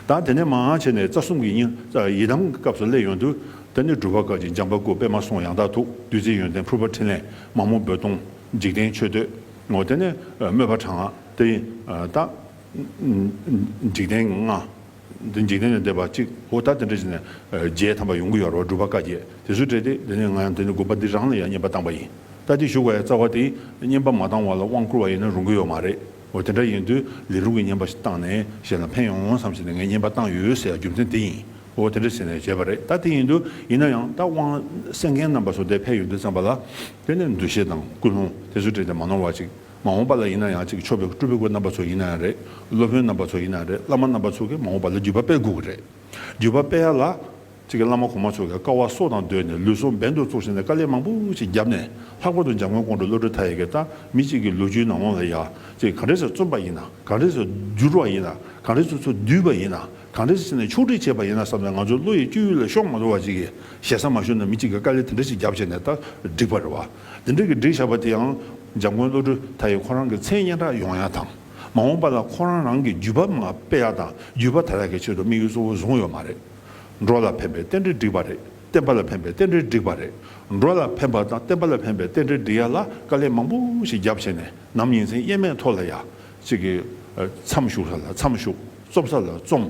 ད་དེ་ནས་མར་བྱས་ནས་རྩ་གསུམ་གྱི་སྙིང་ཡི་དམ་གྱི་སྐབས་སུ་སླེབས་ཡོང་དུས། དེ་ནས་སྒྲུབ་པ་བཀའ་བརྒྱུད། འཇམ་དཔལ་སྐུ། པདྨ་གསུང་། ཡང་དག་ཐུགས། བདུད་རྩི་ཡོན་ཏན། ཕུར་པ་ཕྲིན་ལས། མ་མོ་རྦོད་གཏོང་། འཇིག་རྟེན་མཆོད་བསྟོད། འོ་དེ་ནས་དམོད་པ་དྲག་སྔགས་དེ་ད། འཇིག་རྟེན་ལྔ། འདི་འཇིག་རྟེན་ལས་འདས་པ་གཅིག་འོ་ད་དེ་འདྲ་བྱས་ནས་བརྒྱད་ཐམ་པ་ཡོང་གི་ཡོད་རེད་བ། སྒྲུབ་པ་བཀའ་བརྒྱད་དེ་ཚོ་སྤྲད་དེ། དེ་ནས་ང་ཡང་དེ་ནས་དགོན་པ་འདི་རང་ལ་ཡང་རྔན་པ་བཏང་པ་ཡིན། ད་དེ་ཞུ་དགོས་ཡ་རྩ་བ་དེ་རྔན་པ་མ་བཏང་བ་ལ་དབང་བསྐུར་བ་ཡིན་ན་རུང་གི་ཡོད་མ་རེད། འོ་དེ་འདྲ་ཡིན་དུས་ལས་རུང་གི་རྔན་པ་ཞིག་བཏང་ནས་གཞན་ལ་ཕན་ཡོང་བསམ་བྱས་ནས་ངས་རྔན་པ་བཏང་ཡོད་ཟེར་ཡ་རྒྱུ་མཚན་དེ་ཡིན། འོ་དེ་འདྲ་བྱས་ནས་བྱས་པ་རེད། ད་དེ་ཡིན་དུས་ཡིན་ན་ཡང་ད་དབང་གསན་མཁན་རྣམ་པ་ཚོ་དེ་ཕེབས་ཡོང་དུས་ཙམ་པ་ལ་དེ་ནས་འདུ་ཤེས་དང་ཀུན་སློང་དེ་ཚོ་སྤྲད་དེ་མ་ནོར་བ་ཅིག་མ་འོངས་པ་ལ་ཡིན་ན་ཡང་ཅིག་མཆོད་པའི་སྤྲུལ་པའི་སྐུ་རྣམ་པ་ཚོ་ཡིན་ན་ཡང་རེད། སློབ་དཔོན་རྣམ་པ་ཚོ་ཡིན་ན་ཡང་རེད། བླ་མ་རྣམ་པ་ཚོ་གིས་མ་འོངས་པ་ལ་བརྒྱུད་པ་སྤེལ་དགོས་ཀྱི་རེད། བརྒྱུད་པ་སྤེལ་ཡ་ལ་ཅིག་གི་བླ་མ་གོང་མ་ཚོ་གིས་དཀའ་བ་སྲོག་དང་བསྡོས་ནས་ལུས་ཟུངས་འབེན་དུ་བཙུགས་བྱས་ནས་དཀའ་ལས་མང་པོ་ཞིག་བརྒྱབ་ནས། ལྷག་པར་དུ་འཇམ་མགོན་ཀོང་སྤྲུལ་བློ་གྲོས་མཐའ་ཡས་ཀྱིས་ད་མི་གཅིག་གི་ལོ་རྒྱུས་ནང་ལོགས་ལ་ཡ་ཅིག་ག་འདྲས་སེ་རྩོམ་པ་ཡིན་ན། ག་འདྲས་སེ་བསྒྱུར་བ་ཡིན་ན། ག་འདྲས་སེ་ཚུར་བསྡུས་པ་ཡིན་ན། ག་འདྲས་སེ་བྱས་ནས་ཕྱོགས་སྒྲིག་བྱས་པ་ཡིན་ན་བསམ་ནས། ང་ཚོའི་བློ་ཡི་སྤྱོད་ཡུལ་ལ་ཤོང་མ་ཐུབ་པ་ཅིག་གི་ཞེ་ས་མ་ཞུ་ན། མི་གཅིག་གིས་དཀའ་ལས་དེ་འདྲ་ཞིག་བརྒྱབ་བྱས་ནས་ད་བསྒྲིགས་པ་རེད་བ། དེ་འདྲ་གི་བསྒྲིགས་བཞག་པ་དེ་ཡང་འཇམ་མགོན་བློ་གྲོས་མཐའ་ཡས་ཁོ་རང་གི་མཚན་སྙན་གྲགས་ཡོང་ཡ་དང་། མ་འོངས་པ་ལ་ཁོ་རང་རང་གི་བརྒྱུད་པ་མར་སྤེལ་ཡ་དང་བརྒྱུད་པ་དར་ཡ་གི་ཆེད་དུ་དམིགས་ཡུལ་གཙོ་བོ་བཟུང་ཡོད་མ་རེད། འགྲོ་ལ་ཕན་པའི་རྟེན་འབྲེལ་བསྒྲིགས་པ་རེད། བསྟན་པ་ལ་ཕན་པའི་རྟེན་འབྲེལ་བསྒྲིགས་པ་རེད། འགྲོ་ལ་ཕན་པ་དང་བསྟན་པ་ལ་ཕན་པའི་རྟེན་འབྲེལ་སྒྲིག་ཡ་ལ་དཀའ་ལས་མང་པོ་ཞིག་བརྒྱབ་བྱས་ནས། ནམ་ཉིན་མཚན་དབྱེར་མེད་ཐོག་ལ་ཡ་ཅིག་གི་མཚམས་བཞུགས་ས་ལ་མཚམས་བཞུགས། རྩོམ་ས་ལ་རྩོམ།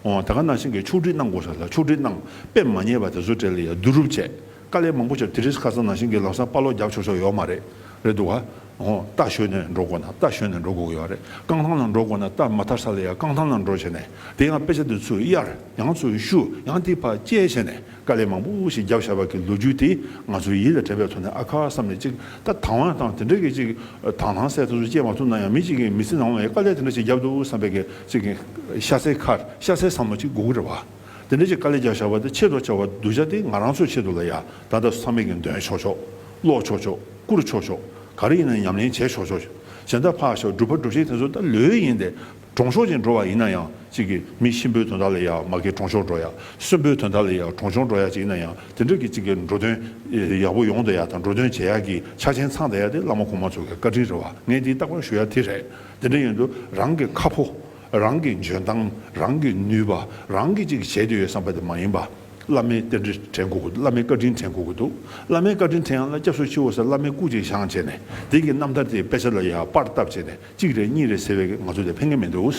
འོ་ད་ག་ནང་བཞིན་གྱི་ཕྱོགས་སྒྲིག་གནང་དགོས་ས་ལ་ཕྱོགས་སྒྲིག་གནང་། དཔེ་མ་རྙེད་པ་དེ་ཚོ་གྲས་ལ་ཡ་བསྡུ་རུབ་བྱས། དཀའ་ལས་མང་པོ་བརྒྱབ། དེ་རིང་ཁ་སང་ནང་བཞིན་གྱི་ལམ་སང་དཔའ་ལོག་རྒྱབ་ཆོག་ཆོག་ཡོད་མ་རེད། རེད་འདུག་ག་འོ། རྟ་ཞོན་ནས་འགྲོ་དགོས་ན་རྟ་ཞོན་ནས་འགྲོ་དགོས་ཀྱི་ཡོད་རེད། རྐང་ཐང་ལ་འགྲོ་དགོས་ན་རྟ་མ་ཐར་ས་ལ་ཡ་རྐང་ཐང་ལ་འགྲོ་བྱས་ནས། དེ་ཡང་དཔེ་ཆ་དེ་ཚུར་གཡར། ཡང་ཚུར་བཤུ། ཡང་དེ་ཕར་བཅད་བྱས་ནས། དཀའ་ལས་མང་པོ་ཞིག་བརྒྱབ་བཞག་པ་གི་ལོ་རྒྱུས་དེ་ང་ཚོའི་ཡིད་ལ་དྲན་པའི་ཐོག་ནས། ཨ་ཁ་བསམ་ནས། ཅིག་ད་དང་བ་དང་དེ་འདྲ་གི་ཅིག་དང་ཐང་སེལ་ཐུབ་ཚུལ་བྱེད་མ་ཐུབ་ན་ཡང་། མི་གཅིག་གིས་མི་ཚེ་ནང་ལ་ཡ་དཀའ་ལས་དེ་འདྲ་ཞིག་བརྒྱབ་འདུག་བསམ་པའི་གི་ཅིག་གི་ཤ་ཚའི་ཁར་ཤ་ཚའི་བསམ་བློ་ཅིག་དགོས་ཀྱི་རེད་བ། དེ་འདྲ་ཅིག་དཀའ་ལས་བརྒྱབ་བཞག་པ་དེ་ཆེད་དུ་བྱ་བ་སྡུག་ཅག་དེ་ང་རང་ཚོའི་ཆེད་དུ་ལ་ཡ། ད་ལྟ་ཚང་མས་ཀྱི་འདོན་ཆོག་ཆོག་ཀློག་ཆོག་ཆོག་བསྐུར་ཆོག་ཆོག་ག་རེ་ཡིན་ན་ཉམས་ལེན་བྱེད་ཆོག་ཆོག་གཞན་དག་ཕར་བཞག་སྒྲུབ་པ་སྒྲུབ་བྱེད་དེ་ཚོ་ད་ལོས་ཡིན་ཏེ། གྲོང་ཆོག་ཅིག་འགྲོ་བ་ཡིན་ན་ཡང་། གཅིག་གིས་མི་གཤིན་པོའི་དོན་དག་ལ་ཡ་མ་གི་གྲོང་ཆོག་འགྲོ་ཡ། གསོན་པོའི་དོན་དག་ལ་ཡ་གྲོང་ཆོག་འགྲོ་ཡ་ཅིག་ཡིན་ན་ཡང་། དེ་འདྲ་གི་གཅིག་གི་འགྲོ་དོན་ཡག་པོ་ཡོང་བསྡད་ཡ་དང་། འགྲོ་དོན་བྱེད་ཡ་གི་ཆ་རྐྱེན་ཚང་བསྡད་ཡ་དེ་བླ་མ་གོང་མ་ཚོ་གི་བཀའ་དྲིན་རེད་བ། ངས་འདི་རྟག་པར་ཞུ་ཡ་དེ་རེད། དེ་འདྲ་ཡིན་དུས་རང་གི་ཁ་ཕོ། རང་གི་འཇོན་ཐང་། རང་གི་ནུས་པ། རང་གིས་ཅིག་བྱས་བསྡད་ཡོད་བསམ་པ་དེ་མ་ཡིན་པ། བླ་མའི་རྟེན་འབྲེལ་དྲན་དགོས་ཀྱི་འདུག་བླ་མའི་བཀའ་དྲིན་དྲན་དགོས་ཀྱི་འདུག་བླ་མའི་བཀའ་དྲིན་དྲན་ཡག་ལ་སྐྱབས་སུ་མཆིའོ་ཟེར་བླ་མའི་སྐུ་ཅིག་བཞེངས་བྱས་ནས། དེ་གི་རྣམ་ཐར་དེ་དཔེ་ཆ་ལ་ཡ་པར་བཏབ་བྱས་ནས། གཅིག་རེ་གཉིས་རེ་ཟེར་བས་ང་ཚོ་དེ་ཕན་གི་མི་འདུག་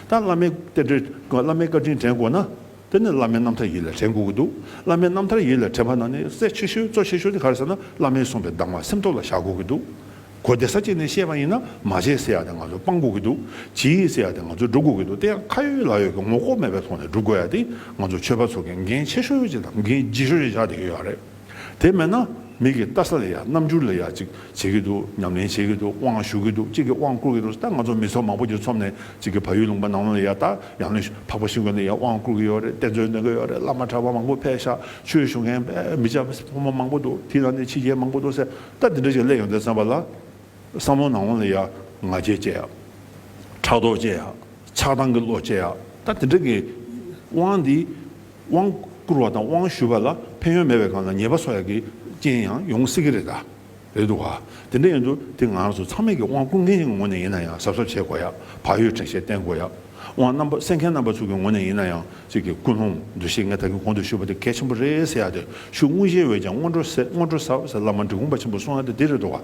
ད་བླ་མའི་རྟེན་འབྲེལ། བླ་མའི་བཀའ་དྲིན་དྲན་དགོས་ན། དེ་ནི་བླ་མའི་རྣམ་ཐར་ཡིད་ལ་དྲན་དགོས་ཀྱི་འདུག་བླ་མའི་རྣམ་ཐར་ཡིད་ལ་དྲན་པ་ནང་ནས་གལ་ཆེ་ཤོས་གཙོ་ཆེ་ཤོས་དེ་ག་རེ་ཟེར་ན། བླ་མས་གསུངས་པའི་གདམས་ངག་སེམས་ཐོག་ལ་བཞག་དགོས་ཀྱི་འདུག་གོ་བདེ་ས་ཅིག་ནས་བཤད་པ་ཡིན་ན། མ་བྱེད་ཟེར་ཡ་དེ་ང་ཚོ་སྤང་དགོས་ཀྱི་འདུག་བྱེད་ཟེར་ཡ་དེ་ང་ཚོ་སྒྲུབ་དགོས་ཀྱི་འདུག་དེ་ཡང་ཁ་ཡོད་ལག་ཡོད་ཀྱི་ངོ་ལྐོག་མེད་པའི་ཐོག་ནས་སྒྲུབ་དགོས་ཡ་དེ། ང་ཚོ་ཆོས་པ་ཚོ་གི་འགན་ཆེ་ཤོས་ཅིག་དང་། འགན་ལྗིད་ཤོས་ཅིག་ཆགས་བསྡད་ཀྱི་ཡོད་རེད། དེ་མེད་ན། མི་གི་ལྟ་ས་ལ་ཡ། རྣམ་འགྱུར་ལ་ཡ། ཅིག་བྱེད་ཀྱི་འདུག་ཉམས་ལེན་བྱེད་ཀྱི་འདུག་དབང་ཞུ་གི་འདུག་གཅིག་གིས་དབང་བསྐུར་གྱི་འདུག་ད་ང་ཚོ་མི་ཚོགས་མང་པོ་ཅིག་འཛོམས་ནས། གཅིག་གིས་བལ་ཡུལ་ལུང་པ་ནང་ལ་ཡ། ད་ཡང་ན་འཕགས་པ་ཤིང་ཀུན་ནས་ཡ་དབང་བསྐུར་གྱི་ཡོད་རེད། གཏེར་མཛོད་འདོན་གྱི་ཡོད་རེད། བླ་མ་གྲྭ་པ་མང་པོ་ཕེབས་ཤག་ཆོས་ཞུ་མཁན་དཔེ་མི་སྐྱ་ཕོ་མོ་མང་པོ་འདུག་དེ་ནང་ནས་ཕྱི་རྒྱལ་མང་པོ་འདུག་ཟེར། ད་དེ་འདྲ་ཞིག་སླེབས་ཡོང་དུས་ཙམ་པ་ལ། བསམ་བློ་ནང་ལ་ཡ་ང་རྒྱལ་སྐྱེ་ཡ། ཕྲག་དོག་སྐྱེ་ཡ། ཆགས་སྡང་གི་བློ་སྐྱེ་ཡ། ད་དེ་འདྲ་གི་དབང་འདི། དབང་བསྐུར་བ་དང་དབང་ཞུ་བ་ལ་ཕན་ཡོན་མེད་པའི་སྒང་ལ་ཉེས་པ་བཟོ་ཡ་གི་རྐྱེན་ཡང་ཡོང་སྲིད་ཀྱི་རེད་ད། རེད་འདུག་ག་དེ་འདྲ་ཡིན་དུས་དེ་ང་རང་ཚོ་ཚང་མས་ཀྱི་དབང་བསྐུར་མཁན་ཞིག་གི་ངོས་ནས་ཡིན་ན་ཡང་། གཟབ་གཟབ་བྱེད་དགོས་ཡ། བག་ཡོད་དྲན་ཤེས་བསྟེན་དགོས་ཡ། དབང་རྣམ་པ། གསན་མཁན་རྣམ་པ་ཚོ་གི་ངོས་ནས་ཡིན་ན་ཡང་། གཅིག་གི་ཀུན་སློང་། འདུ་ཤེས། ངས་ད་གིན་གོང་དུ་ཞུས་པ་དེ་གལ་ཆེན་པོ་རེད་ཟེར་ཡ་དེ། ཆུ་དངོས་གཞིའི་འོད་ཀྱང་སྔོན་འགྲོ་ཟེར། སྔོན་འགྲོ་ཟབ་ཟེར་བླ་མ་འབྲི་གུང་པ་ཆེན་པོས་གསུང་ཡ་དེ་དེ་རེད་འདུག་ག་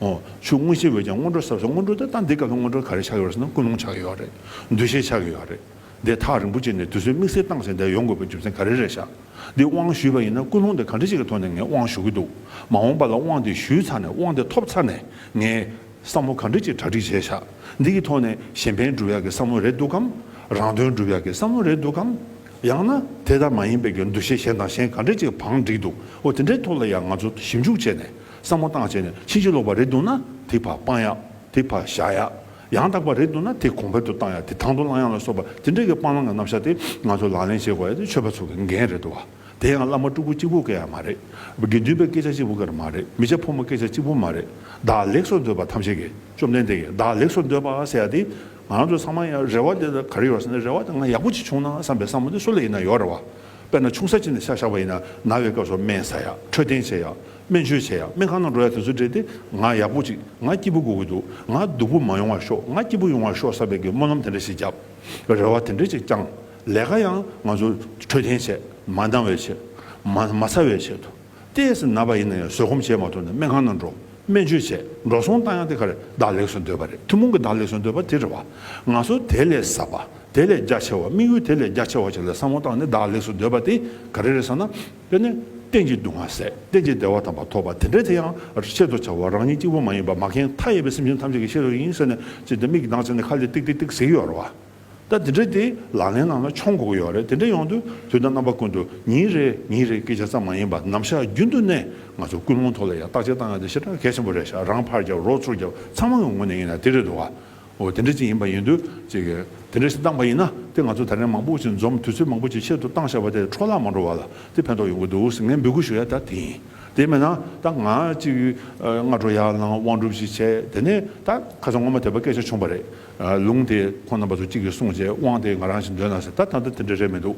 འོ། ཆུ་དངོས་གཞིའི་འོད་ཀྱང་སྔོན་འགྲོ་ཟབ་ཟེར། སྔོན་འགྲོ་དེ་ད་འདི་སྐབས་ལ་སྔོན་འགྲོ་ག་རེ་ཆགས་ཡོད་རེད་ཟེར་ན། ཀུན་སློང་ཆགས་ཡོད་རེད། འདུ་ཤེས་ཆགས་ཡོད་རེད། འདི་ཐག་རིང་པོ་ཅིག་ནས་དུས་ཚོད་དམིགས་བསལ་བཏང་ཟིན་བསྡད་ཡོང་དགོས་པའི་རྒྱུ་མཚན་ག་རེ་རེད་ཤག་འདི་དབང་ཞུས་པ་ཡིན་ན། ཀུན་སློང་དེ་ག་འདྲ་ཅིག་གི་ཐོག་ནས་ངས་དབང་ཞུ་གི་འདུག་མ་འོངས་པ་ལ་དབང་དེ་ཞུས་ཚར་ནས། དབང་དེ་ཐོབ་ཚར་ནས། ངས་བསམ་བློ་ག་འདྲ་ཅིག་གྲ་སྒྲིག་བྱས་ཤག་འདི་གི་ཐོག་ནས་གཞན་ཕན་སྒྲུབ་ཡག་གི་བསམ་བློ་རེད་འདུག་གམ། རང་དོན་སྒྲུབ་ཡག་གི་བསམ་བློ་རེད་འདུག་གམ། ཡང་ན་དེ་ལྟར་མ་ཡིན་པའི་གི་འདུ་ཤེས་གཞན་དང་གཞན་ག་འདྲ་ཅིག་བང་བསྒྲིགས་འདུག་འོ། དེ་འདྲའི་ཐོག་ལ་ཡང་ང་ཚོ་ཞིབ་འཇུག་བྱས་ནས། བསམ་བློ་བཏང་བྱས་ནས། ཕྱིན་ཅི་ལོག་པ་རེད་འདུག་ན་དེ་ཕར་སྤང་ཡག་དེ་ཕར་བཞག་ཡག་ཡང་དག་པ་རེད་འདུག་ན་དེ་གོང་འཕེལ་དུ་བཏང་ཡག་དེ་དང་དུ་བླང་ཡག་ལ་སོགས་པ། དེ་འདྲའི་གི་སྤང་བླང་གི་རྣམ་གཞག་དེ་ང་ཚོ་ལག་ལེན་བྱེད་དགོས་ཡག་དེ་ཆོས་པ་ཚོ་གི་འགན་རེད་འདུག་བ། དེ་ཡང་བླ་མ་སྤྲུལ་སྐུ་གཅིག་པུ་གི་ཡང་མ་རེད། དགེ་འདུན་པའི་སྐད་ཆ་གཅིག་པུ་གི་མ་རེད། མི་སྐྱ་ཕོ་མོ་སྐད་ཆ་གཅིག་པུ་མ་རེད། བདག་ལེགས་སུ་འདོད་པ་ཐམས་ཅད་ཀྱི། བཅོམ་ལྡན་འདས་ཀྱིས་བདག་ལེགས་སུ་འདོད་པ་ཟེར་ཡག་དེ། ང་རང་ཚོ་ཚང་མ་ཡང་རེ་བ་དེ་ལ་ག་རེ་ཡོད་ཟེར་ན། རེ་བ་དེ་ང་ཡག་པོ་ཅིག་བྱུང་ན་བསམ་པའི་བསམ་བློ་དེ་སུ་ལ་ཡིན་ན་ཡོད་རེད་བ། དཔེར་ན་ཆུང་ས་ཅིག་ནས་ཆ་བཞག་པ་ཡིན་ན། ན་བའི་སྐབས་སུ་སྨན་ཟ་ཡག་འཕྲོད་བསྟེན་བྱེད་ཡག་སྨན་བཅོས་བྱེད་ཡག་སྨན་ཁང་ནང་འགྲོ་ཡག་དེ་ཚོ་འདྲ་དེ། ང་ཡག་པོ་ཅིག་ང་སྐྱིད་པོ་དགོས་ཀྱི་འདུག་ང་སྡུག་པོ་མ་ཡོང་བར་ཤོག་ང་སྐྱིད་པོ་ཡོང་བར་ཤོག་བསམ་པའི་གི་སྨོན་ལམ་དེ་འདྲ་ཞིག་བརྒྱབ། རེ་བ་དེ་འདྲ་ཅིག་བཅངས། ལས་ཀ་ཡང་ང་ཚོ་འཕྲོད་བསྟེན་བྱེད། མ་ན་བའི་ཆེད། མ་མ་ཚ་བའི་ཆེད་དུ། ཏོག་ཙམ་ན་པ་ཡིན་ན་ཡང་བཟོད་སྒོམ་བྱས་མ་ཐུབ་ན་སྨན་ཁང་ནང་འགྲོ། སྨན་བཅོས་བྱས། འགྲོ་སོང་བཏང་ཡག་དེ་ག་རེ། བདག་ལེགས་སུ་འདོད་པ་རེད། ཐུན་མོང་གི་བདག་ལེགས་སུ་འདོད་པ་དེ་རེད་བ། ང་ཚོ་དེ་ལས་ཟབ་པ། དེ་ལས་རྒྱ་ཆེ་བ། དམིགས་ཡུལ་དེ་ལས་རྒྱ་ཆེ་བ་ཅིག་ལ་བསམ་བློ་བཏང་ནས་བདག་ལེགས་སུ་འདོད་པ་དེ་ག་རེ་རེད་ཟེར་ན། དེ་ནི་གཏན་གྱི་སྡུག་བསྔལ་སེལ། གཏན་གྱི་བདེ་བ་དམ་པ་ཐོབ་པ་དེ་འདྲ་དེ་ཡང་ཆེད་དུ་བྱ་བ། རང་ཉིད་གཅིག་པུ་མ་ཡིན་པ། མ་མཁན་མཐའ་ཡས་པའི་སེམས་ཅན་ཐམས་ཅད་ཀྱི་ཆེད་དུ་ཡིན་ཟེར་ནས། ཅིག་དེ་མིག་གིས་ལྡང་བྱས་ནས་ཁ་ལས་ཏིག་ཏིག་ཏིག་ཟེར་གྱི་ཡོད་རེད་བ། ད་དེ་འདྲ་དེ་ལག་ལེན་ནང་ལ་འཁྱོངས་དགོས་ཀྱི་ཡོད་རེད། དེ་འདྲ་ཡོང་དུས་དུས་དང་རྣམ་པ་ཀུན་ཏུ་ཉིན་རེ་ཉིན་རེ་སྐད་ཆ་ཙམ་མ་ཡིན་པར་ནམ་ཞག་རྒྱུན་དུ་ནས་ང་ཚོ་ཀུན་སློང་ཐོག་ལ་ཡང་བརྟག་དཔྱད་བཏང་ཡ་དེ་ཞེ་དྲག་གལ་ཆེན་པོ་རེད་ཤག་རང་ཕར་རྒྱབ་རོགས་ཚུར་རྒྱབ་ཚང་མ་གི་ངོས་ནས་ཡིན་ན་དེ་རེད་འདུག་བ། འོ། དེ་འདྲ་ཅིག་ཡིན་པ་ཡིན་དུས་ཅིག་གི་དེ་འདྲ་ཞིག་བཏང་པ་ཡིན་ན། དེ་ང་ཚོ་ད་རེས་མང་པོ་ཞིག་འཛོམས། དུས་ཚོད་མང་པོ་ཞིག་ཆེད་དུ་བཏང་བཞག་པ་དེ་འཕྲོ་བརླག་མ་འགྲོ་བ་ལ་དེ་ཕན་ཐོགས་ཡོང་གི་འདུག་ཟེར་ངས་འབོད་སྐུལ་ཞུ་ཡ་ད་དེ་ཡིན། དེ་མིན་ན་ད་ང་ཅིག་ཨ། སྔ་དྲོ་ཡར་ལངས། དབང་སྒྲུབ་ཅིག་བྱས། དེ་ནས་ད་ཁ་སང་སྔོན་མ་དེ་པ་སྐད་ཆ་བྱུང་བ་རེད། ཨ། ལུང་དེ་ཁོང་རྣམ་པ་ཚོ་གཅིག་གིས་གསུངས་བྱས། དབང་དེ་ང་རང་ཞིག་འདོན་ན་ཟེར། ད་ད་ལྟ་དེ་འདྲ་རེད་མི་འདུག་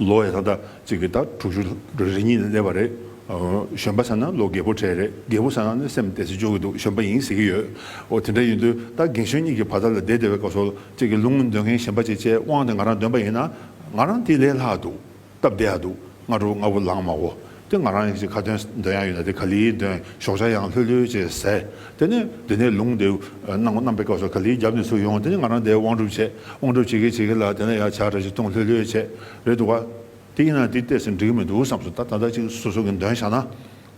ལོ་ཡ་ད་ལྟ་གཅིག་གིས་ད་དྲུག་ཅུ་རེ་གཉིས་ལ་སླེབས་པ་རེད། ཨ། གཞོན་པ་ཟེར་ན་ལོ་རྒས་པོ་གྲས་རེད། རྒས་པོ་ཟེར་ན་ནི་སེམས་བདེ་སེ་འཇོག་གི་འདུག་གཞོན་པ་ཡིན་ཟེར་གི་ཡོད། འོ། དེ་འདྲ་ཡིན་དུས་ད་རྒན་གཞོན་གཉིས་ཀྱི་བར་ཐག་ལ་བསྡད་བསྡད་པའི་སྐབས་སུ། གཅིག་གིས་ལུང་འདོན་མཁན་གཞན་པ་ཅིག་བྱས། དབང་དེ་ང་རང་འདོན་པ་ཡིན་ན། ང་རང་དེ་ལས་ལྷག་འདུག་སྟབས་བདེ་ཡག་འདུག་སྔ་དྲོ་སྔ་པོ་ལངས་མ་གོ། དེ་ང་རང་ཡང་ཅིག་ཁ་ཏོན་འདོན་ཡག་ཡོད་ན་དེ་ག་ལེར་འདོན། ཞོགས་ཇ་ཡང་ལྷོད་ལྷོད་ཅིག་ཟས། དེ་ནས་དེ་ནས་ལུང་དེ་གནང་གནང་པའི་སྐབས་སུ་ག་ལེར་རྒྱབ་ནས་ཚུར་ཡོང་། དེ་ནས་ང་རང་དེར་དབང་སྒྲུབ་བྱས། དབང་སྒྲུབ་བྱེད་ཀྱི་བྱེད་ཀྱི་ལ། དེ་ནས་ཡར་ཇ་འདྲ་ཞིག་བཏུང་། ལྷོད་ལྷོད་བྱས། རེད་འདུག་ག་དེ་ཡིན་ན་དེ་ཏོག་ཙམ་འགྲིག་གི་མི་འདུག་བསམ་སོང་། ད་ད་ལྟ་ཅིག་སོ་སོ་གིས་འདོན་བཞག་ན།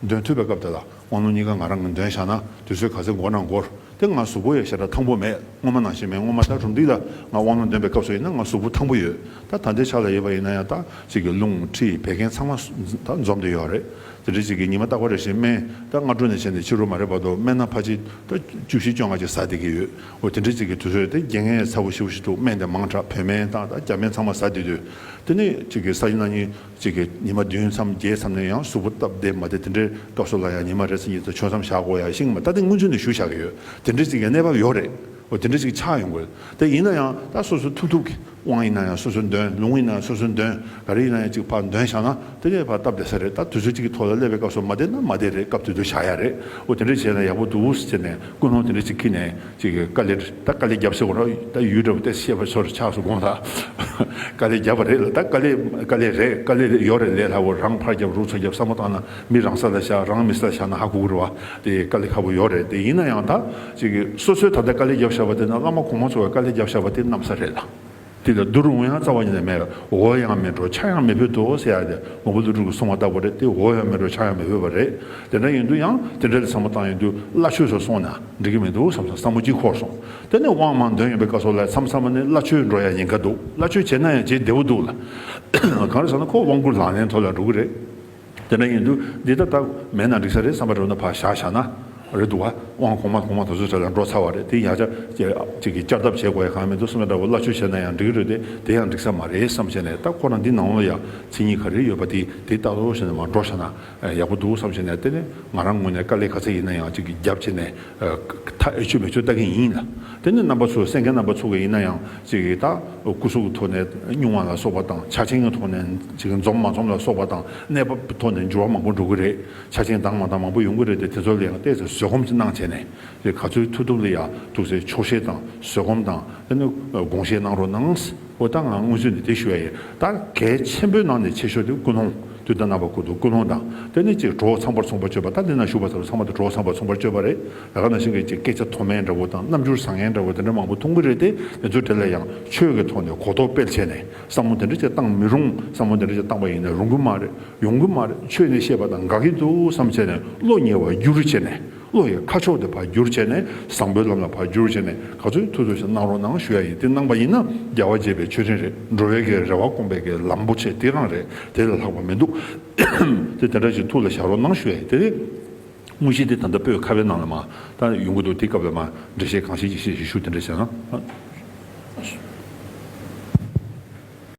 འདོན་ཐུབ་པའི་སྐབས་དེ་ལ་དབང་ལུང་གཉིས་ཀ་ང་རང་གིས་འདོན་བཞག་ན་དུས་ཚོད་ག་ཚོད་འགོར་ན་འགོར། དེ་ང་གཟུགས་པོ་ཡང་ཞེ་དྲག་ཐང་པོ་མེད། སྔོན་མ་ནང་བཞིན་མེད། སྔོན་མ་ད་རུམ་བཏེགས་ལ་ང་དབང་ལུང་འདོན་པའི་སྐབས་སུ་ཡིན་ན་ང་གཟུགས་པོ་ཐང་པོ་ཡོད། ད་ད་ལྟའི་ཆ་ལ་ཡིན་པ་ཡིན་ན་ཡང་ད་ཅིག་གི་རླུང་མཁྲིས་བད་ཀན་ཚང་མ་ད་འཛོམས་བསྡད་ཡོད་རེད། དེ་འདྲ་ཅིག་གི་ཉི་མ་རྟག་པ་རེ་བཞིན་སྨན་ད་སྔ་དྲོ་ནས་བྱས་ནས་ཕྱི་དྲོ་མ་རེད་བར་དུ་སྨན་སྣ་ཕལ་ཆེར་ད་བཅུ་བཞི་བཅོ་ལྔ་ཅིག་ཟ་བསྡད་ཀྱི་ཡོད། འོ་དེ་འདྲ་ཅིག་གི་དུས་ཚོད་དེ་རྐྱེན་ངན་ཚ་པོ་ཞེ་པོ་ཞིག་འདུག་སྨན་དེ་མང་དྲགས་བོད་སྨན་དང་ད་རྒྱ་སྨན་ཚང་མ་ཟ་བསྡད་དུས། དེ་ནས་ཅིག་གི་ས་ཡིན་ན་ཉིན་ཅིག་གི་ཉི་མ་བདུན་མཚམས་བརྒྱད་མཚམས་ནས་ཡང་གཟུགས་པོ་སྟབས་བདེ་མ་བདེ་དེ་འདྲའི་སྐབས་སུ་ལ་ཡང་ཉི་མ་རེ་ཚེ་གཉིས་ཙམ་ཆོས་མཚམས་བཞག་དགོས་ཡ་ཤིང་མ་ད་དེ་སྔོན་ཚུད་ནས་ཞུ་བཞག་གི་ཡོད། དེ་འདྲའི་ཅིག་གི་གནས་བབ་ཡོད་རེད། འོ་དེ་འདྲ་ཅིག་ཆགས་ཡོང་དགོས། དེ་ཡིན་ན་ཡང་ད་སོ་སོ་ཐུབ་ཐུབ་ཀྱི་དབང་ཡིན་ན་ཡང་སོ་སོ་འདོན། ལུང་ཡིན་ན་ཡང་སོ་སོ་འདོན། ག་རེ་ཡིན་ན་ཡང་ཅིག་ཕར་འདོན་བཞག་ན་དེ་ནས་ཕར་སྟབས་བདེ་ས་རེད། ད་དུས་ཚོད་ཅིག་གི་ཐོག་ལ་སླེབས་པའི་སྐབས་སུ་མ་བདེ་ན་མ་བདེ་རེད། སྐབས་དེ་དུས་བཞག་ཡ་རེད། འོ་དེ་འདྲ་བྱས་ན་ཡག་པོ་འདུག་ཟེར་ནས་ཀུན་སློང་དེ་འདྲ་ཅིག་འཁྱེར་ནས་ཅིག་གི་དཀའ་ལས་ད་དཀའ་ལས་བརྒྱབ་ཟེར་དགོས་ར། ད་ཡུལ་འདྲ་བོ་དེ་བཤད་པ་ཚོར་ཆགས་སུ་དགོངས་ལ། དཀའ་ལས་བརྒྱབ་པ་རེད་ལ། ད་དཀའ་ལས་དཀའ་ལས་རེད། དཀའ་ལས་ཡོད་རེད། ལས་སླ་བོ་རང་ཕར་རྒྱབ་རུ་ཚ་རྒྱབ་བསམ་བློ་བཏང་ན་མི་རང་ས་ལ་བཞག་རང་མི་ས་ལ་བཞག་ན་ཧ་གོ་གི་རེད་བ། དེ་དཀའ་ལས་ཁག་པོ་ཡོད་རེད། དེ་ཡིན་ན་ཡང་ད་ཅིག་གི་སོ་སོའི་ད་ལྟ་དཀའ་ལས་བརྒྱབ་བཞག་པ་དེ་ན་བླ་མ་གོང་མ་ཚོ་གི་དཀའ་ལས་བརྒྱབ་བཞག་པ་དེ་གནམ་ས་རེད་ལ། དེ་ལ་བསྡུར་འོང་ཡང་རྩ་བ་ཉིད་ནས་མེད། འོ་ཡང་མེད་འགྲོ་ཆ་ཡང་མི་ཕོད་དོ་ཟེར་ཡ་དེ་མང་པོ་ཀླུ་སྒྲུབ་ཀྱིས་གསུངས་པ་ལྟ་བུ་རེད། དེ་འོ་ཡང་མེད་འགྲོ་ཆ་ཡང་མི་ཕོད་པ་རེད། དེ་འདྲ་ཡིན་དུས་ཡང་དེ་འདྲ་ལ་བསམ་བློ་བཏང་ཡོང་དུས་བླ་མཆོད་ཚོ་སོང་ན་འགྲིག་གི་མི་འདུག་བསམ་སོང་། བསམ་བློ་གཅིག་འཁོར་སོང་། དེ་ནས་དབང་མར་འདོན་ཡོང་པའི་སྐབས་སུ་ལ་མཚམས་མཚམས་ནས་བླ་མཆོད་འགྲོ་ཡ་ཉེན་ཁ་འདུག་བླ་མཆོད་བྱས་ན་ཡང་བྱེད་བདེ་བོ་འདུག་ལ། གང་རེད་ཟེར་ན་ཁོ་དབང་བསྐུར་ལག་ལེན་ཐོག་ལ་འགྲོ་གི་རེད། དེ་འདྲ་ཡིན་དུས་འདི་ད་ལྟ་མེད་ན་འགྲིག་ས་རེད་བསམ་པ་འགྲོ་ན་ཕར་བཞག་བཞག་ན་རེད་འདུག་བ། དབང་གོང་མ་གོང་མ་དེ་ཚོ་གྲས་ལ་འགྲོ་ཚར་བ་རེད། དེ་ཡང་བསྐྱར་ཅིག་གི་བསྐྱར་ལྡབ་བྱེད་དགོས་ཡ་གང་མི་འདུག་བསམ་པ་འདྲ་བོ། བླ་མཆོད་བྱས་ན་ཡང་འགྲིག་གི་རེད་དེ། དེ་ཡང་འགྲིག་ས་མ་རེད་བསམ་བྱས་ནས། ད་ཁོ་རང་འདི་ནང་ལ་ཡང་མཚན་ཉིད་ག་རེ་ཡོད་པ་དེ་དེ་ལྟ་རོགས་བྱས་ནས་མར་འགྲོ་བཞག་ན་ཡག་པོ་འདུག་བསམ་བྱས་ནས། དེ་ནས་ང་རང་ངོས་ནས་དཀའ་ལས་ག་ཚད་ཡིན་ན་ཡང་ཅིག་གི་རྒྱབ་བྱས་ནས་ད་ཨེ་ཆོད་མེ་ཆོད་ལྟ་གི་ཡིན་ལ། དེ་ནས་རྣམ་པ་ཚོ་གསན་མཁན་རྣམ་པ་ཚོ་གི་ཡིན་ན་ཡང་ཅིག་གི་ད་སྐུ་གཟུགས་ཀྱི་ཐོག་ནས་སྙུང་བ་ལ་སོགས་པ་དང་། ཆ་རྐྱེན་གྱི་ཐོག་ནས་ཅིག་འཛོམས་མ་འཛོམས་ལ་སོགས་པ་དང་། གནས་བབ་ཐོག་ནས་འགྱུར་བ་མང་པོ་འགྲོ་གི་རེད། ཆ་རྐྱེན་འདང་མ་འདང་མང་པོ་ཡོང་གི་རེད་དེ། དེ་ཚོ་ལ་ཡང་ཏོག་ཙམ་བཟོད་སྒོམ་ཅིག་གནང་བྱས་ནས་ག་ཚོད་ཐུབ་ཐུབ་ལ་ཡ་ཐུགས་སྲས་ཆོག་ཤེས་དང་བཟོད་སྒོམ་དང་། དེ་ནས་དགོངས་བཞེས་གནང་རོགས་གནང་། འོ་ད་ང་སྔོན་ཚུད་ནས་དེ་ཞུ་ཡ་ཡིན། ད་གལ་ཆེན་པོའི་ནང་ནས་ཆེ་ཤོས་དེ་ཀུན་སློང་། དུས་དང་རྣམ་པ་ཀུན་ཏུ་ཀུན་སློང་དང་། དེ་ནས་ཅིག་གྲོགས་ཚངས་པར་མཚུངས་པར་སྤྱོད་པ། ད་འདི་ན་བཞུགས་པ་ཚོ་ཚང་མ་དེ་གྲོགས་ཚངས་པར་མཚུངས་པར་སྤྱོད་པ་རེད། ད་ག་ནང་བཞིན་གྱི་ཅིག་སྐད་ཆ་མཐོ་དམན་འདྲ་བོ་དང་རྣམ་འགྱུར་བཟང་ངན་འདྲ་བོ་དེ་འདྲ་མང་པོ་མཐོང་གི་རེད་དེ། དེ་ཚོའི་གྲས་ལ་ཡང་ཆོས་ཀྱི་ཐོག་ནས་གོ་རྟོགས་སྤེལ་བྱས་ནས་བསམ་བློ་དེ་འདྲ་ཅིག་བཏང་མི་རུང་། བསམ་བློ་དེ་འདྲ་ཅིག་བཏང་པ་ཡིན་ན་རུང་གི་མ་རེད། ཡོང་གི་མ་རེད། ཆོས་ནས་བཤད་པ་དང་འགལ་གྱི་འདུག་བསམ་བྱས་ནས་བློ་ཉེ་བར་བསྒྱུར་བྱས་ནས། བློ་ཡི་ཁ་ཕྱོགས་དེ་ཕར་བསྒྱུར་བྱས་ནས་བཟང་པོའི་ལམ་ལ་ཕར་བསྒྱུར་བྱས་ནས་ག་ཚོད་ཐུབ་ཐུབ་ཞིག་གནང་རོགས་གནང་ཞུ་ཡ་ཡིན། དེ་གནང་པ་ཡིན་ན་རྒྱལ་བ་དགྱེས་པའི་མཆོད་སྤྲིན་རེད། འགྲོ་བའི་གི་རེ་བ་སྐོང་པའི་གི་ལམ་པོ་ཆེ་དེ་རང་རེད། དེ་ལས་ལྷག་པ་མི་འདུག་དེ་དེ་འདྲ་ཞིག་ཐུགས་ལ་བཞག་རོགས་གནང་ཞུ་ཡ་ཡིན། དེ་རེད། དངོས་གཞི་དེ་ད་ལྟ་བོད་ཁ་བའི་ནང་ལ་མར་ད་ཡོང་གི་འདུག་དེ་སྐབས་ལ་མར་འགྲེལ་བཤད་གང་ཤེས་ཅིག་བཤད་ཞུ་ཞུ་དེ་འདྲ་བྱས་ན།